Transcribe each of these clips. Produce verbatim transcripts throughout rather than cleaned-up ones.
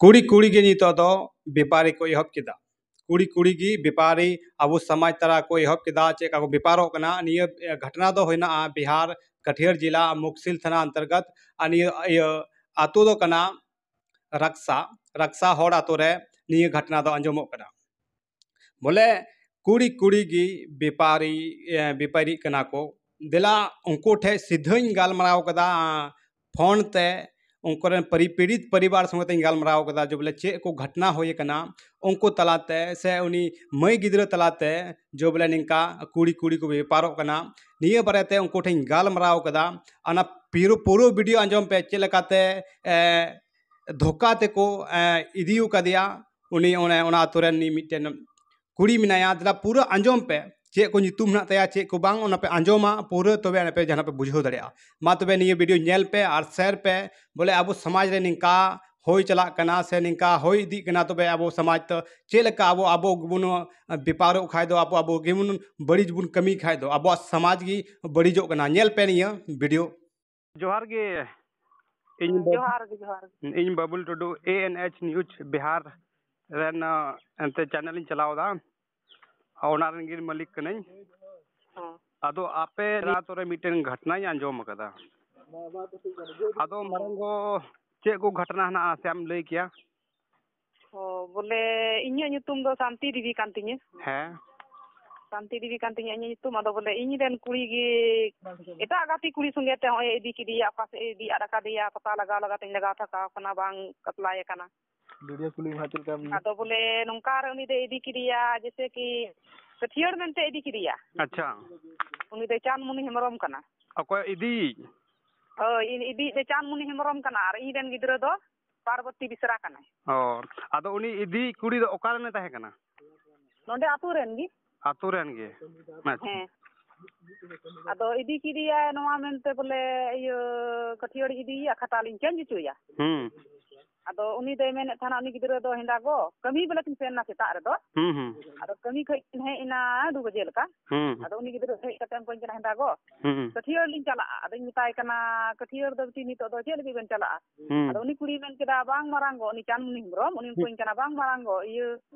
ᱠᱩᱲᱤ ᱠᱩᱲᱤ ᱜᱮ ᱱᱤᱛᱚᱜ ᱫᱚ ᱵᱮᱯᱟᱨᱤ ᱠᱚ ᱮᱦᱚᱵ ᱠᱮᱫᱟ᱾ ᱠᱩᱲᱤ ᱠᱩᱲᱤ ᱜᱮ ᱵᱮᱯᱟᱨᱤ ᱟᱵᱚ ᱥᱚᱢᱟᱡᱽ ᱛᱟᱞᱟ ᱠᱚ ᱮᱦᱚᱵ ᱠᱮᱫᱟ᱾ ᱪᱮᱫ ᱞᱮᱠᱟ ᱠᱚ ᱵᱮᱯᱟᱨᱚᱜ ᱠᱟᱱᱟ, ᱱᱤᱭᱟᱹ ᱜᱷᱚᱴᱱᱟ ᱫᱚ ᱦᱩᱭᱱᱟ ᱵᱤᱦᱟᱨ ᱠᱟᱴᱷᱤᱭᱟᱨ ᱡᱮᱞᱟ ᱢᱩᱠᱥᱤᱞ ᱛᱷᱟᱱᱟ ᱚᱱᱛᱚᱨᱜᱚᱛ᱾ ᱟᱨ ᱱᱤᱭᱟᱹ ᱤᱭᱟᱹ ᱟᱛᱳ ᱫᱚ ᱠᱟᱱᱟ ᱨᱟᱠᱥᱟ, ᱨᱟᱠᱥᱟ ᱦᱚᱲ ᱟᱛᱳ ᱨᱮ ᱱᱤᱭᱟᱹ ᱜᱷᱚᱴᱱᱟ ᱫᱚ ᱟᱸᱡᱚᱢᱚᱜ ᱠᱟᱱᱟ᱾ ᱵᱚᱞᱮ ᱠᱩᱲᱤ ᱠᱩᱲᱤ ᱜᱮ ᱵᱮᱯᱟᱨᱤ, ᱮ, ᱵᱮᱯᱟᱨᱤᱜ ᱠᱟᱱᱟ ᱠᱚ᱾ ᱫᱮᱞᱟ ᱩᱱᱠᱩ ᱴᱷᱮᱡ ᱥᱤᱫᱷᱟᱹᱧ ᱜᱟᱞᱢᱟᱨᱟᱣ ᱠᱟᱫᱟ, ᱯᱷᱳᱱ ᱛᱮ ᱩᱱᱠᱩ ᱨᱮᱱ ᱯᱟᱹᱨᱤ-, ᱯᱤᱲᱤᱛ ᱯᱚᱨᱤᱵᱟᱨ ᱥᱚᱸᱜᱮ ᱛᱮᱧ ᱜᱟᱞᱢᱟᱨᱟᱣ ᱠᱟᱫᱟ ᱡᱮ ᱵᱚᱞᱮ ᱪᱮᱫ ᱠᱚ ᱜᱷᱚᱴᱱᱟ ᱦᱩᱭ ᱟᱠᱟᱱᱟ ᱩᱱᱠᱩ ᱛᱟᱞᱟᱛᱮ, ᱥᱮ ᱩᱱᱤ ᱢᱟᱹᱭ ᱜᱤᱫᱽᱨᱟᱹ ᱛᱟᱞᱟᱛᱮ ᱡᱮ ᱵᱚᱞᱮ ᱱᱤᱝᱠᱟ ᱠᱩᱲᱤ ᱠᱩᱲᱤ ᱠᱚ ᱵᱮᱯᱟᱨᱚᱜ ᱠᱟᱱᱟ᱾ ᱱᱤᱭᱟᱹ ᱵᱟᱨᱮᱛᱮ ᱩᱱᱠᱩ ᱴᱷᱮᱱ ᱜᱟᱞᱢᱟᱨᱟᱣ ᱠᱟᱫᱟ᱾ ᱚᱱᱟ ᱯᱤᱨᱩ-, ᱯᱩᱨᱟᱹ ᱵᱷᱤᱰᱤᱭᱳ ᱟᱸᱡᱚᱢ ᱯᱮ, ᱪᱮᱫ ᱞᱮᱠᱟᱛᱮ, ᱮ, ᱫᱷᱳᱠᱟ ᱛᱮᱠᱚ, ᱮ, ᱤᱫᱤ ᱟᱠᱟᱫᱮᱭᱟ ᱩᱱᱤ, ᱚᱱᱮ ᱚᱱᱟ ᱟᱛᱳ ᱨᱮᱱ ᱩᱱᱤ ᱢᱤᱫᱴᱮᱱ ᱠᱩᱲᱤ ᱢᱮᱱᱟᱭᱟ᱾ ᱫᱮᱞᱟ ᱯᱩᱨᱟᱹ ᱟᱸᱡᱚᱢ ᱯᱮ, ᱪᱮᱫ ᱠᱚ ᱧᱩᱛᱩᱢ ᱦᱮᱱᱟᱜ ᱛᱟᱭᱟ, ᱪᱮᱫ ᱠᱚ ᱵᱟᱝ, ᱚᱱᱟ ᱯᱮ ᱟᱸᱡᱚᱢᱟ ᱯᱩᱨᱟᱹ, ᱛᱚᱵᱮ ᱟᱯᱮ ᱡᱟᱦᱟᱱᱟᱜ ᱯᱮ ᱵᱩᱡᱷᱟᱹᱣ ᱫᱟᱲᱮᱭᱟᱜᱼᱟ᱾ ᱢᱟ ᱛᱚᱵᱮ ᱱᱤᱭᱟᱹ ᱵᱷᱤᱰᱤᱭᱳ ᱧᱮᱞ ᱯᱮ ᱟᱨ ᱥᱮᱭᱟᱨ ᱯᱮ, ᱵᱚᱞᱮ ᱟᱵᱚ ᱥᱚᱢᱟᱡᱽ ᱨᱮ ᱱᱤᱝᱠᱟ ᱦᱩᱭ ᱪᱟᱞᱟᱜ ᱠᱟᱱᱟ ᱥᱮ ᱱᱤᱝᱠᱟ ᱦᱩᱭ ᱤᱫᱤᱜ ᱠᱟᱱᱟ, ᱛᱚᱵᱮ ᱟᱵᱚ ᱥᱚᱢᱟᱡᱽ ᱛᱚ ᱪᱮᱫ ᱞᱮᱠᱟ ᱟᱵᱚ, ᱟᱵᱚ ᱜᱮᱵᱚᱱ ᱵᱮᱯᱟᱨᱚᱜ ᱠᱷᱟᱡ ᱫᱚ, ᱟᱵᱚ, ᱟᱵᱚ ᱜᱮᱵᱚᱱ ᱵᱟᱹᱲᱤᱡ ᱵᱚᱱ ᱠᱟᱹᱢᱤ ᱠᱷᱟᱡ ᱫᱚ ᱟᱵᱚᱣᱟᱜ ᱥᱚᱢᱟᱡᱽ ᱜᱮ ᱵᱟᱹᱲᱤᱡᱚᱜ ᱠᱟᱱᱟ᱾ ᱧᱮᱞ ᱯᱮ ᱱᱤᱭᱟᱹ ᱵᱷᱤᱰᱤᱭᱳ᱾ ᱡᱚᱦᱟᱨ ᱜᱮ᱾ ᱤᱧ ᱦᱮᱸ, ᱵᱟ-, ᱡᱚᱦᱟᱨ ᱜᱮ, ᱡᱚᱦᱟᱨ ᱜᱮ᱾ ᱤᱧ ᱵᱟᱵᱩᱞ ᱴᱩᱰᱩ, ᱮ ᱮᱱ ᱮᱭᱤᱪ ᱱᱤᱭᱩᱡᱽ ᱵᱤᱦᱟᱨ ᱨᱮᱱ, ᱮᱱᱛᱮ ᱪᱮᱱᱮᱞ ᱤᱧ ᱪᱟᱞᱟᱣ ᱮᱫᱟ᱾ ᱚᱱᱟ ᱨᱮᱱ ᱜᱮ ᱢᱟᱹᱞᱤᱠ ᱠᱟᱹᱱᱟᱹᱧ᱾ ᱦᱮᱸ᱾ ᱟᱫᱚ ᱟᱯᱮ ᱟᱛᱳ ᱨᱮ ᱢᱤᱫᱴᱮᱱ ᱜᱷᱚᱴᱱᱟᱧ ᱟᱸᱡᱚᱢ ᱟᱠᱟᱫᱟ᱾ ᱟᱫᱚ ᱢᱟᱨᱟᱝ ᱜᱚ, ᱪᱮᱫ ᱠᱚ ᱜᱷᱚᱴᱱᱟ ᱦᱮᱱᱟᱜᱼᱟ, ᱥᱮ ᱟᱢ ᱞᱟᱹᱭ ᱠᱮᱭᱟ? ᱚ, ᱵᱚᱞᱮ, ᱤᱧᱟᱹᱜ ᱧᱩᱛᱩᱢ ᱫᱚ ᱥᱟᱱᱛᱤ ᱫᱮᱵᱤ ᱠᱟᱱ ᱛᱤᱧᱟᱹ᱾ ᱦᱮᱸ᱾ ᱥᱟᱱᱛᱤ ᱫᱮᱵᱤ ᱠᱟᱱ ᱛᱤᱧᱟᱹ ᱤᱧᱟᱹᱜ ᱧᱩᱛᱩᱢ᱾ ᱟᱫᱚ ᱵᱚᱞᱮ, ᱤᱧ ᱨᱮᱱ ᱠᱩᱲᱤ ᱜᱮ ᱮᱴᱟᱜ ᱜᱟᱛᱮ ᱠᱩᱲᱤ ᱥᱚᱸᱜᱮ ᱛᱮ ᱱᱚᱜᱼᱚᱭ ᱤᱫᱤ ᱠᱮᱫᱮᱭᱟ, ᱚᱠᱟ ᱥᱮᱫ ᱮ ᱤᱫᱤ ᱟᱫ ᱟᱠᱟᱫᱮᱭᱟ, ᱯᱟᱛᱟ ᱞᱟᱜᱟᱣ ᱞᱟᱜᱟᱣ ᱛᱤᱧ ᱞᱟᱜᱟᱣ ᱛᱷᱟᱠᱟᱣ ᱠᱟᱱᱟ, ᱵᱟᱝ ᱠᱟᱛᱞᱟᱭ ᱠᱟᱱᱟ᱾ ᱵᱷᱤᱰᱤᱭᱳ ᱠᱩᱞᱤ ᱢᱮ ᱦᱟᱸᱜ ᱪᱮᱫ ᱞᱮᱠᱟ᱾ ᱟᱫᱚ ᱵᱚᱞᱮ, ᱱᱚᱝᱠᱟ ᱨᱮ ᱩᱱᱤ ᱫᱚᱭ ᱤᱫᱤ ᱠᱮᱫᱮᱭᱟ, ᱡᱮᱭᱥᱮ ᱠᱤ ᱠᱟᱹᱴᱷᱤᱭᱟᱹᱲ ᱢᱮᱱᱛᱮ ᱤᱫᱤ ᱠᱮᱫᱮᱭᱟ᱾ ᱟᱪᱪᱷᱟ᱾ ᱩᱱᱤ ᱫᱚ ᱪᱟᱸᱫᱽᱢᱩᱱᱤ ᱦᱮᱢᱵᱨᱚᱢ ᱠᱟᱱᱟ᱾ ᱚᱠᱚᱭ ᱤᱫᱤᱭᱤᱡ? ᱦᱳᱭ, ᱤᱧ ᱤᱫᱤᱭᱤᱡ ᱫᱚ ᱪᱟᱸᱫᱽᱢᱩᱱᱤ ᱦᱮᱢᱵᱨᱚᱢ ᱠᱟᱱᱟ ᱟᱨ ᱤᱧ ᱨᱮᱱ ᱜᱤᱫᱽᱨᱟᱹ ᱫᱚ ᱯᱟᱨᱵᱚᱛᱤ ᱵᱮᱥᱨᱟ ᱠᱟᱱᱟᱭ᱾ ᱚ, ᱟᱫᱚ ᱩᱱᱤ ᱤᱫᱤᱭᱤᱡ ᱠᱩᱲᱤ ᱫᱚ ᱚᱠᱟ ᱨᱮᱱᱮ ᱛᱟᱦᱮᱸ ᱠᱟᱱᱟ? ᱱᱚᱰᱮ ᱟᱹᱛᱩ ᱨᱮᱱ ᱜᱮ᱾ ᱟᱹᱛᱩ ᱨᱮᱱ ᱜᱮ? ᱟᱪᱪᱷᱟ᱾ ᱦᱮᱸ᱾ ᱟᱫᱚ ᱤᱫᱤ ᱠᱮᱫᱮᱭᱟᱭ ᱱᱚᱣᱟ ᱢᱮᱱᱛᱮ ᱵᱚᱞᱮ, ᱤᱭᱟᱹ, ᱠᱟᱹᱴᱷᱤᱭᱟᱹᱲ ᱤᱫᱤᱭᱮᱭᱟ, ᱠᱷᱟᱛᱟ ᱞᱤᱧ ᱪᱮᱧᱡᱽ ᱦᱚᱪᱚᱭᱟ᱾ ᱦᱩᱸ᱾ ᱟᱫᱚ ᱛᱚ ᱩᱱᱤ ᱫᱚᱭ ᱢᱮᱱᱮᱫ ᱛᱟᱦᱮᱱᱟ, ᱩᱱᱤ ᱜᱤᱫᱽᱨᱟᱹ ᱫᱚ, ᱦᱮᱸᱫᱟ ᱜᱚ, ᱠᱟᱹᱢᱤ ᱵᱚᱞᱮ ᱠᱤᱱ ᱥᱮᱱ ᱮᱱᱟ ᱥᱮᱛᱟᱜ ᱨᱮᱫᱚ᱾ ᱦᱩᱸ, ᱦᱩᱸ᱾ ᱟᱫᱚ ᱠᱟᱹᱢᱤ ᱠᱷᱚᱡ ᱠᱤᱱ ᱦᱮᱡ ᱮᱱᱟ ᱫᱩ ᱵᱟᱡᱮ ᱞᱮᱠᱟ᱾ ᱦᱩᱸ᱾ ᱟᱫᱚ ᱩᱱᱤ ᱜᱤᱫᱽᱨᱟᱹ ᱦᱮᱡ ᱠᱟᱛᱮ ᱢᱮᱛᱟᱹᱧ ᱠᱟᱱᱟ, ᱦᱮᱸᱫᱟ ᱜᱚ, ᱦᱩᱸ, ᱦᱩᱸ᱾ ᱠᱟᱹᱴᱷᱭᱟᱹᱲ ᱞᱤᱧ ᱪᱟᱞᱟᱜᱼᱟ᱾ ᱟᱫᱚᱧ ᱢᱮᱛᱟᱭ ᱠᱟᱱᱟ, ᱠᱟᱹᱴᱷᱭᱟᱹᱲ ᱫᱚ ᱵᱤᱴᱤ ᱱᱤᱛᱚᱜ ᱫᱚ ᱪᱮᱫ ᱞᱟᱹᱜᱤᱫ ᱵᱮᱱ ᱪᱟᱞᱟᱜᱼᱟ? ᱦᱩᱸ᱾ ᱟᱫᱚ ᱩᱱᱤ ᱠᱩᱲᱤᱭ ᱢᱮᱱ ᱠᱮᱫᱟ, ᱵᱟᱝ ᱢᱟᱨᱟᱝ ᱜᱚ, ᱩᱱᱤ ᱪᱟᱸᱫᱽᱢᱩᱱᱤ ᱦᱮᱢᱵᱨᱚᱢ, ᱩᱱᱤ ᱦᱩᱸ᱾ ᱢᱮᱛᱟᱹᱧ ᱠᱟᱱᱟ, ᱵᱟᱝ ᱢᱟᱨᱟᱝ ᱜᱚ, ᱤᱭᱟᱹ,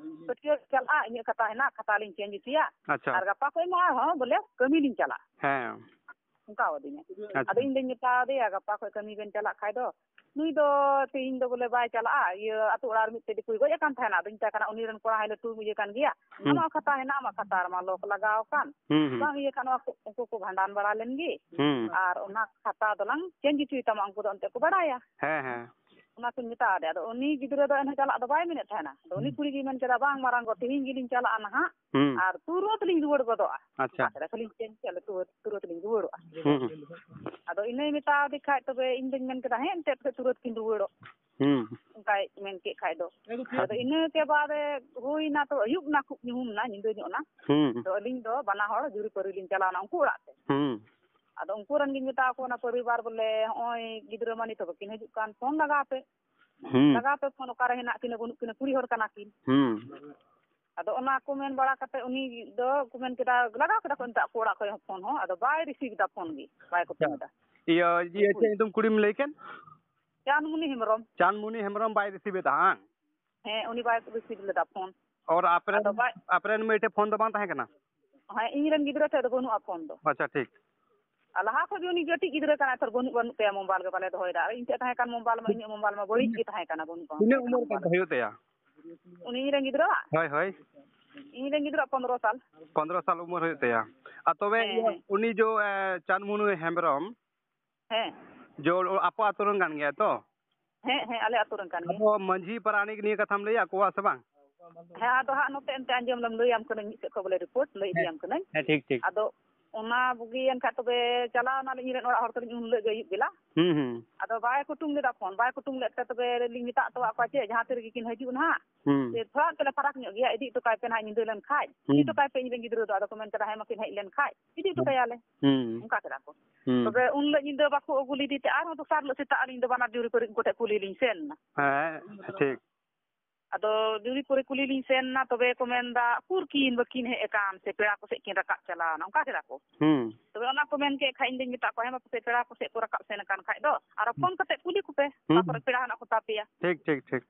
ᱠᱟᱹᱴᱷᱭᱟᱹᱲ ᱪᱟᱞᱟᱜᱼᱟ, ᱤᱧᱟᱹᱜ ᱠᱷᱟᱛᱟ ᱦᱮᱱᱟᱜ, ᱠᱷᱟᱛᱟ ᱞᱤᱧ ᱪᱮᱧᱡᱽ ᱦᱚᱪᱚᱭᱟ᱾ ᱟᱪᱪᱷᱟ᱾ ᱟᱨ ᱜᱟᱯᱟ ᱠᱷᱚᱡ ᱢᱟ ᱟᱨᱦᱚᱸ ᱵᱚᱞᱮ ᱠᱟᱹᱢᱤ ᱞᱤᱧ ᱪᱟᱞᱟᱜᱼᱟ᱾ ᱦᱮᱸ᱾ ᱚᱱᱠᱟ ᱟᱹᱫᱤᱧᱟ᱾ ᱟᱪᱪᱷᱟ᱾ ᱟᱫᱚ ᱤᱧ ᱫᱚᱧ ᱢᱮᱛᱟ ᱫᱮᱭᱟ, ᱜᱟᱯᱟ ᱠᱷᱚᱡ ᱠᱟᱹᱢᱤ ᱵᱮᱱ ᱪᱟᱞᱟᱜ ᱠᱷᱟᱡ ᱫᱚ, ᱱᱩᱭ ᱫᱚ ᱛᱮᱦᱮᱧ ᱫᱚ ᱵᱚᱞᱮ ᱵᱟᱭ ᱪᱟᱞᱟᱜᱼᱟ, ᱤᱭᱟᱹ, ᱟᱹᱛᱩ ᱚᱲᱟᱜ ᱨᱮ ᱢᱤᱫᱴᱮᱡ ᱫᱤᱠᱩᱭ ᱜᱚᱡ ᱟᱠᱟᱱ ᱛᱟᱦᱮᱱᱟ᱾ ᱟᱫᱚᱧ ᱢᱮᱛᱟᱭ ᱠᱟᱱᱟ, ᱩᱱᱤ ᱨᱮᱱ ᱠᱚᱲᱟ ᱦᱚᱸ ᱞᱟᱹᱴᱩ ᱤᱭᱟᱹ ᱠᱟᱱ ᱜᱮᱭᱟ, ᱦᱩᱸ᱾ ᱟᱢᱟᱜ ᱠᱷᱟᱛᱟ ᱦᱮᱱᱟᱜ, ᱟᱢᱟᱜ ᱠᱷᱟᱛᱟ ᱨᱮᱢᱟ ᱞᱚᱠ ᱞᱟᱜᱟᱣ ᱟᱠᱟᱱ᱾ ᱦᱩᱸ, ᱦᱩᱸ᱾ ᱵᱟᱝ ᱤᱭᱟᱹ ᱠᱷᱟᱱ, ᱱᱚᱣᱟ ᱠᱚ, ᱩᱱᱠᱩ ᱠᱚ ᱵᱷᱟᱸᱰᱟᱱ ᱵᱟᱲᱟ ᱞᱮᱱ ᱜᱮ᱾ ᱦᱩᱸ᱾ ᱟᱨ ᱚᱱᱟ ᱠᱷᱟᱛᱟ ᱫᱚᱞᱟᱝ ᱪᱮᱧᱡᱽ ᱦᱚᱪᱚᱭ ᱛᱟᱢᱟ, ᱩᱱᱠᱩ ᱫᱚ ᱮᱱᱛᱮᱫ ᱠᱚ ᱵᱟᱲᱟᱭᱟ᱾ ᱦᱮᱸ, ᱦᱮᱸ᱾ ᱚᱱᱟ ᱠᱚᱧ ᱢᱮᱛᱟ ᱫᱮᱭᱟ᱾ ᱟᱫᱚ ᱩᱱᱤ ᱜᱤᱫᱽᱨᱟᱹ ᱫᱚ ᱮᱱᱦᱚᱸ ᱪᱟᱞᱟᱜ ᱫᱚ ᱵᱟᱭ ᱢᱮᱱᱮᱫ ᱛᱟᱦᱮᱱᱟ᱾ ᱟᱫᱚ ᱩᱱᱤ ᱦᱩᱸ᱾ ᱠᱩᱲᱤ ᱜᱮᱭ ᱢᱮᱱ ᱠᱮᱫᱟ, ᱵᱟᱝ ᱢᱟᱨᱟᱝ ᱜᱚ, ᱛᱮᱦᱮᱧ ᱜᱮᱞᱤᱧ ᱪᱟᱞᱟᱜᱼᱟ ᱱᱟᱦᱟᱜ᱾ ᱦᱩᱸ᱾ ᱟᱨ ᱛᱩᱨᱟᱹᱛ ᱞᱤᱧ ᱨᱩᱣᱟᱹᱲ ᱜᱚᱫᱚᱜᱼᱟ᱾ ᱟᱪᱪᱷᱟ᱾ ᱚᱱᱟ ᱠᱷᱟᱹᱞᱤᱧ ᱪᱮᱧᱡᱽ ᱠᱮᱫ ᱞᱮ, ᱛᱩᱨᱟᱹᱛ, ᱛᱩᱨᱟᱹᱛ ᱞᱤᱧ ᱨᱩᱣᱟᱹᱲᱚᱜᱼᱟ᱾ ᱦᱩᱸ᱾ ᱟᱫᱚ ᱤᱱᱟᱹᱭ ᱢᱮᱛᱟ ᱫᱮ ᱠᱷᱟᱡ, ᱛᱚᱵᱮ ᱤᱧ ᱫᱚᱧ ᱢᱮᱱ ᱠᱮᱫᱟ, ᱦᱮᱸ, ᱮᱱᱛᱮᱫ ᱛᱩᱨᱟᱹᱛ ᱠᱤᱱ ᱨᱩᱣᱟᱹᱲᱚᱜ᱾ ᱦᱩᱸ᱾ ᱚᱱᱠᱟᱭ ᱢᱮᱱ ᱠᱮᱫ ᱠᱷᱟᱡ ᱫᱚ᱾ ᱟᱫᱚ ᱤᱱᱟᱹ ᱠᱮ ᱵᱟᱫᱮ ᱦᱩᱭᱱᱟ, ᱛᱚ ᱟᱹᱭᱩᱵ ᱱᱟ, ᱠᱷᱩᱵ ᱧᱩᱦᱩᱢ ᱱᱟ, ᱧᱤᱫᱟᱹ ᱧᱚᱜ ᱱᱟ᱾ ᱦᱩᱸ᱾ ᱛᱚ ᱟᱹᱞᱤᱧ ᱫᱚ ᱵᱟᱱᱟ ᱦᱚᱲ ᱡᱩᱨᱤ ᱯᱟᱹᱨᱤ ᱞᱤᱧ ᱪᱟᱞᱟᱣᱱᱟ ᱩᱱᱠᱩ ᱚᱲᱟᱜ ᱛᱮ᱾ ᱦᱩᱸ᱾ ᱟᱫᱚ ᱩᱱᱠᱩ ᱨᱮᱱ ᱜᱤᱧ ᱢᱮᱛᱟ ᱠᱚ ᱠᱟᱱᱟ ᱯᱚᱨᱤᱵᱟᱨ ᱵᱚᱞᱮ, ᱦᱚᱸᱜᱼᱚᱭ ᱜᱤᱫᱽᱨᱟᱹ ᱢᱟ ᱱᱤᱛ ᱦᱚᱸ ᱵᱟᱹᱠᱤᱱ ᱦᱤᱡᱩᱜ ᱠᱟᱱ, ᱯᱷᱳᱱ ᱞᱟᱜᱟᱣ ᱯᱮ᱾ ᱦᱩᱸ᱾ ᱞᱟᱜᱟᱣ ᱯᱮ ᱯᱷᱳᱱ, ᱚᱠᱟᱨᱮ ᱦᱮᱱᱟᱜ ᱠᱤᱱᱟ, ᱵᱟᱹᱱᱩᱜ ᱠᱤᱱᱟ, ᱠᱩᱲᱤ ᱦᱚᱲ ᱠᱟᱱᱟ ᱠᱤᱱ᱾ ᱦᱩᱸ᱾ ᱟᱫᱚ ᱚᱱᱟ ᱠᱚ ᱢᱮᱱ ᱵᱟᱲᱟ ᱠᱟᱛᱮ ᱩᱱᱤ ᱫᱚ ᱠᱚ ᱢᱮᱱ ᱠᱮᱫᱟ, ᱞᱟᱜᱟᱣ ᱠᱮᱫᱟ ᱠᱚ ᱮᱱᱛᱮ ᱟᱠᱚ ᱚᱲᱟᱜ ᱠᱷᱚᱡ ᱦᱚᱸ ᱯᱷᱳᱱ ᱦᱚᱸ, ᱟᱫᱚ ᱵᱟᱭ ᱨᱤᱥᱤᱵᱷ ᱮᱫᱟ ᱯᱷᱳᱱ ᱜᱮ, ᱵᱟᱭ ᱠᱚᱯᱤ ᱟᱪᱪᱷᱟ᱾ ᱮᱫᱟ᱾ ᱤᱭᱟᱹ, ᱤᱭᱟᱹ, ᱪᱮᱫ ᱧᱩᱛᱩᱢ ᱠᱩᱲᱤᱢ ᱞᱟᱹᱭ ᱠᱮᱫ? ᱪᱟᱸᱫᱽᱢᱩᱱᱤ ᱦᱮᱢᱵᱨᱚᱢ᱾ ᱪᱟᱸᱫᱽᱢᱩᱱᱤ ᱦᱮᱢᱵᱨᱚᱢ ᱵᱟᱭ ᱨᱤᱥᱤᱵᱷ ᱮᱫᱟ, ᱦᱟᱝ? ᱦᱮᱸ, ᱩᱱᱤ ᱵᱟᱭ ᱨᱤᱥᱤᱵᱷ ᱞᱮᱫᱟ ᱯᱷᱳᱱ᱾ ᱟᱨ ᱟᱯᱮ ᱨᱮᱱ, ᱟᱫᱚ ᱵᱟᱭ ᱟᱯᱮ ᱨᱮᱱ ᱢᱟᱹᱭ ᱴᱷᱮᱱ ᱯᱷᱳᱱ ᱫᱚ ᱵᱟᱝ ᱛᱟᱦᱮᱸ ᱠᱟᱱᱟ? ᱦᱮᱸ, ᱤᱧ ᱨᱮᱱ ᱜᱤᱫᱽᱨᱟᱹ ᱴᱷᱮᱡ ᱫᱚ ᱵᱟᱹᱱᱩᱜᱼᱟ ᱯᱷᱳᱱ ᱫᱚ᱾ ᱟᱪᱪᱷᱟ, ᱴᱷᱤᱠ᱾ ᱟᱨ ᱞᱟᱦᱟ ᱠᱷᱚᱡ ᱜᱮ ᱩᱱᱤ ᱠᱟᱹᱴᱤᱡ ᱜᱤᱫᱽᱨᱟᱹ ᱠᱟᱱᱟᱭ, ᱛᱷᱚᱨ ᱵᱟᱹᱱᱩᱜ, ᱵᱟᱹᱱᱩᱜ ᱛᱟᱭᱟ ᱢᱳᱵᱟᱭᱤᱞ ᱜᱮ, ᱵᱟᱞᱮ ᱫᱚᱦᱚᱭᱮᱫᱟ᱾ ᱟᱨ ᱤᱧ ᱴᱷᱮᱡ ᱛᱟᱦᱮᱸ ᱠᱟᱱ ᱢᱳᱵᱟᱭᱤᱞ ᱢᱟ, ᱤᱧᱟᱹᱜ ᱢᱳᱵᱟᱭᱤᱞ ᱢᱟ ᱵᱟᱹᱲᱤᱡ ᱜᱮ ᱛᱟᱦᱮᱸ ᱠᱟᱱᱟ, ᱵᱟᱹᱱᱩᱜ ᱛᱤᱱᱟᱹᱜ ᱩᱢᱮᱨ ᱠᱟᱱ ᱢᱳᱵᱟᱭᱤᱞ᱾ ᱛᱟᱭ ᱦᱩᱭᱩᱜ ᱛᱟᱭᱟ? ᱩᱱᱤ ᱤᱧ ᱨᱮᱱ ᱜᱤᱫᱽᱨᱟᱹᱣᱟᱜ? ᱦᱳᱭ, ᱦᱳᱭ᱾ ᱤᱧ ᱨᱮᱱ ᱜᱤᱫᱽᱨᱟᱹᱣᱟᱜ ᱯᱚᱱᱫᱽᱨᱚ ᱥᱟᱞ᱾ ᱯᱚᱱᱫᱽᱨᱚ ᱥᱟᱞ ᱩᱢᱮᱨ ᱦᱩᱭᱩᱜ ᱛᱟᱭᱟ᱾ ᱟᱨ ᱛᱚᱵᱮ ᱦᱮᱸ, ᱤᱭᱟᱹ, ᱦᱮᱸ᱾ ᱩᱱᱤ ᱡᱚ, ᱮ, ᱪᱟᱸᱫᱽᱢᱩᱱᱩ ᱦᱮᱢᱵᱨᱚᱢ, ᱦᱮᱸ᱾ ᱡᱚ ᱟᱯᱮ ᱟᱛᱳ ᱨᱮᱱ ᱠᱟᱱ ᱜᱮᱭᱟᱭ ᱛᱚ? ᱦᱮᱸ, ᱦᱮᱸ, ᱟᱞᱮ ᱟᱛᱳ ᱨᱮᱱ ᱠᱟᱱ ᱜᱮᱭᱟᱭ᱾ ᱟᱫᱚ ᱢᱟᱹᱡᱷᱤ ᱯᱟᱨᱟᱱᱤᱠ ᱱᱤᱭᱟᱹ ᱠᱟᱛᱷᱟᱢ ᱞᱟᱹᱭ ᱟᱠᱚᱣᱟ ᱥᱮ ᱵᱟᱝ? ᱦᱮᱸ, ᱟᱫᱚ ᱦᱟᱸᱜ ᱱᱚᱛᱮ ᱮᱱᱛᱮ ᱟᱸᱡᱚᱢ ᱞᱮᱢ, ᱞᱟᱹᱭᱟᱢ ᱠᱟᱹᱱᱟᱹᱧ, ᱢᱤᱫ ᱥᱮᱫ ᱠᱷᱚᱡ ᱵᱚᱞᱮ ᱨᱤᱯᱳᱨᱴ ᱞᱟᱹᱭ ᱦᱮᱸ, ᱤᱫᱤᱭᱟᱢ ᱠᱟᱹᱱᱟᱹᱧ᱾ ᱦᱮᱸ, ᱴᱷᱤᱠ, ᱴᱷᱤᱠ᱾ ᱟᱫᱚ ᱚᱱᱟ ᱵᱩᱜᱤᱭᱮᱱ ᱠᱷᱟᱡ ᱛᱚᱵᱮ ᱪᱟᱞᱟᱣ ᱱᱟᱞᱤᱧ ᱤᱧ ᱨᱮᱱ ᱚᱲᱟᱜ ᱦᱚᱲ ᱛᱟᱹᱞᱤᱧ ᱩᱱ ᱦᱤᱞᱳᱜ ᱜᱮ ᱟᱹᱭᱩᱵ ᱵᱮᱞᱟ᱾ ᱦᱩᱸ, ᱦᱩᱸ᱾ ᱟᱫᱚ ᱵᱟᱭ ᱠᱩᱴᱩᱝ ᱞᱮᱫᱟ ᱯᱷᱳᱱ, ᱵᱟᱭ ᱠᱩᱴᱩᱝ ᱞᱮᱫ ᱛᱮ ᱛᱚᱵᱮ ᱞᱤᱧ ᱢᱮᱛᱟᱜ ᱦᱚᱴᱚᱣᱟᱜ ᱠᱚᱣᱟ ᱪᱮ ᱡᱟᱦᱟᱸ ᱛᱤ ᱨᱮᱜᱮ ᱠᱤᱱ ᱦᱤᱡᱩᱜ ᱱᱟᱦᱟᱜ, ᱦᱩᱸ᱾ ᱡᱮ ᱛᱷᱚᱲᱟ ᱛᱮᱞᱮ ᱯᱷᱟᱨᱟᱠ ᱧᱚᱜ ᱜᱮᱭᱟ, ᱤᱫᱤ ᱦᱚᱴᱚ ᱠᱟᱭ ᱯᱮ ᱱᱟᱦᱟᱜ ᱧᱤᱫᱟᱹ ᱞᱮᱱ ᱠᱷᱟᱡ, ᱦᱩᱸ᱾ ᱤᱫᱤ ᱦᱚᱴᱚ ᱠᱟᱭ ᱯᱮ ᱤᱧ ᱨᱮᱱ ᱜᱤᱫᱽᱨᱟᱹ ᱫᱚ᱾ ᱟᱫᱚ ᱠᱚ ᱢᱮᱱ ᱠᱮᱫᱟ, ᱦᱮᱸ ᱢᱟᱠᱤᱱ ᱦᱮᱡ ᱞᱮᱱ ᱠᱷᱟᱡ ᱤᱫᱤ ᱦᱚᱴᱚ ᱦᱩᱸ᱾ ᱠᱟᱭᱟᱞᱮ᱾ ᱦᱩᱸ᱾ ᱚᱱᱠᱟ ᱠᱮᱫᱟ ᱠᱚ᱾ ᱦᱩᱸ᱾ ᱛᱚᱵᱮ ᱩᱱ ᱦᱤᱞᱳᱜ ᱧᱤᱫᱟᱹ ᱵᱟᱠᱚ ᱟᱹᱜᱩ ᱞᱮᱫᱮ ᱛᱮ ᱟᱨᱦᱚᱸ ᱫᱚᱥᱟᱨ ᱦᱤᱞᱳᱜ ᱥᱮᱛᱟᱜ ᱟᱹᱞᱤᱧ ᱫᱚ ᱵᱟᱱᱟᱨ ᱡᱩᱨᱤ ᱯᱟᱹᱨᱤ ᱩᱱᱠᱩ ᱴᱷᱮᱡ ᱠᱩᱞᱤ ᱞᱤᱧ ᱥᱮᱱ ᱮᱱᱟ᱾ ᱦᱮᱸ, ᱴᱷᱤᱠ᱾ ᱟᱫᱚ ᱡᱩᱨᱤ ᱯᱟᱹᱨᱤ ᱠᱩᱞᱤ ᱞᱤᱧ ᱥᱮᱱ ᱮᱱᱟ, ᱛᱚᱵᱮ ᱠᱚ ᱢᱮᱱ ᱮᱫᱟ, ᱩᱠᱩᱨ ᱠᱤᱱ ᱵᱟᱹᱠᱤᱱ ᱦᱮᱡ ᱟᱠᱟᱱ, ᱥᱮ ᱯᱮᱲᱟ ᱠᱚ ᱥᱮᱫ ᱠᱤᱱ ᱨᱟᱠᱟᱵ ᱪᱟᱞᱟᱣ ᱮᱱᱟ, ᱚᱱᱠᱟ ᱠᱮᱫᱟ ᱠᱚ᱾ ᱦᱩᱸ᱾ ᱛᱚᱵᱮ ᱚᱱᱟ ᱠᱚ ᱢᱮᱱ ᱠᱮᱫ ᱠᱷᱟᱡ ᱤᱧ ᱫᱚᱧ ᱢᱮᱛᱟᱜ ᱠᱚᱣᱟ, ᱦᱮᱸ ᱵᱟᱯᱮ ᱯᱮᱲᱟ ᱠᱚ ᱥᱮᱫ ᱠᱚ ᱨᱟᱠᱟᱵ ᱥᱮᱱ ᱟᱠᱟᱱ ᱠᱷᱟᱡ ᱫᱚ, ᱟᱨᱚ ᱦᱩᱸ᱾ ᱯᱷᱳᱱ ᱠᱟᱛᱮ ᱠᱩᱞᱤ ᱠᱚᱯᱮ, ᱦᱩᱸ, ᱚᱠᱟ ᱠᱚᱨᱮ ᱦᱩᱸ᱾ ᱯᱮᱲᱟ ᱦᱮᱱᱟᱜ ᱠᱚ ᱛᱟᱯᱮᱭᱟ᱾ ᱴᱷᱤᱠ, ᱴᱷᱤᱠ, ᱴᱷᱤᱠ᱾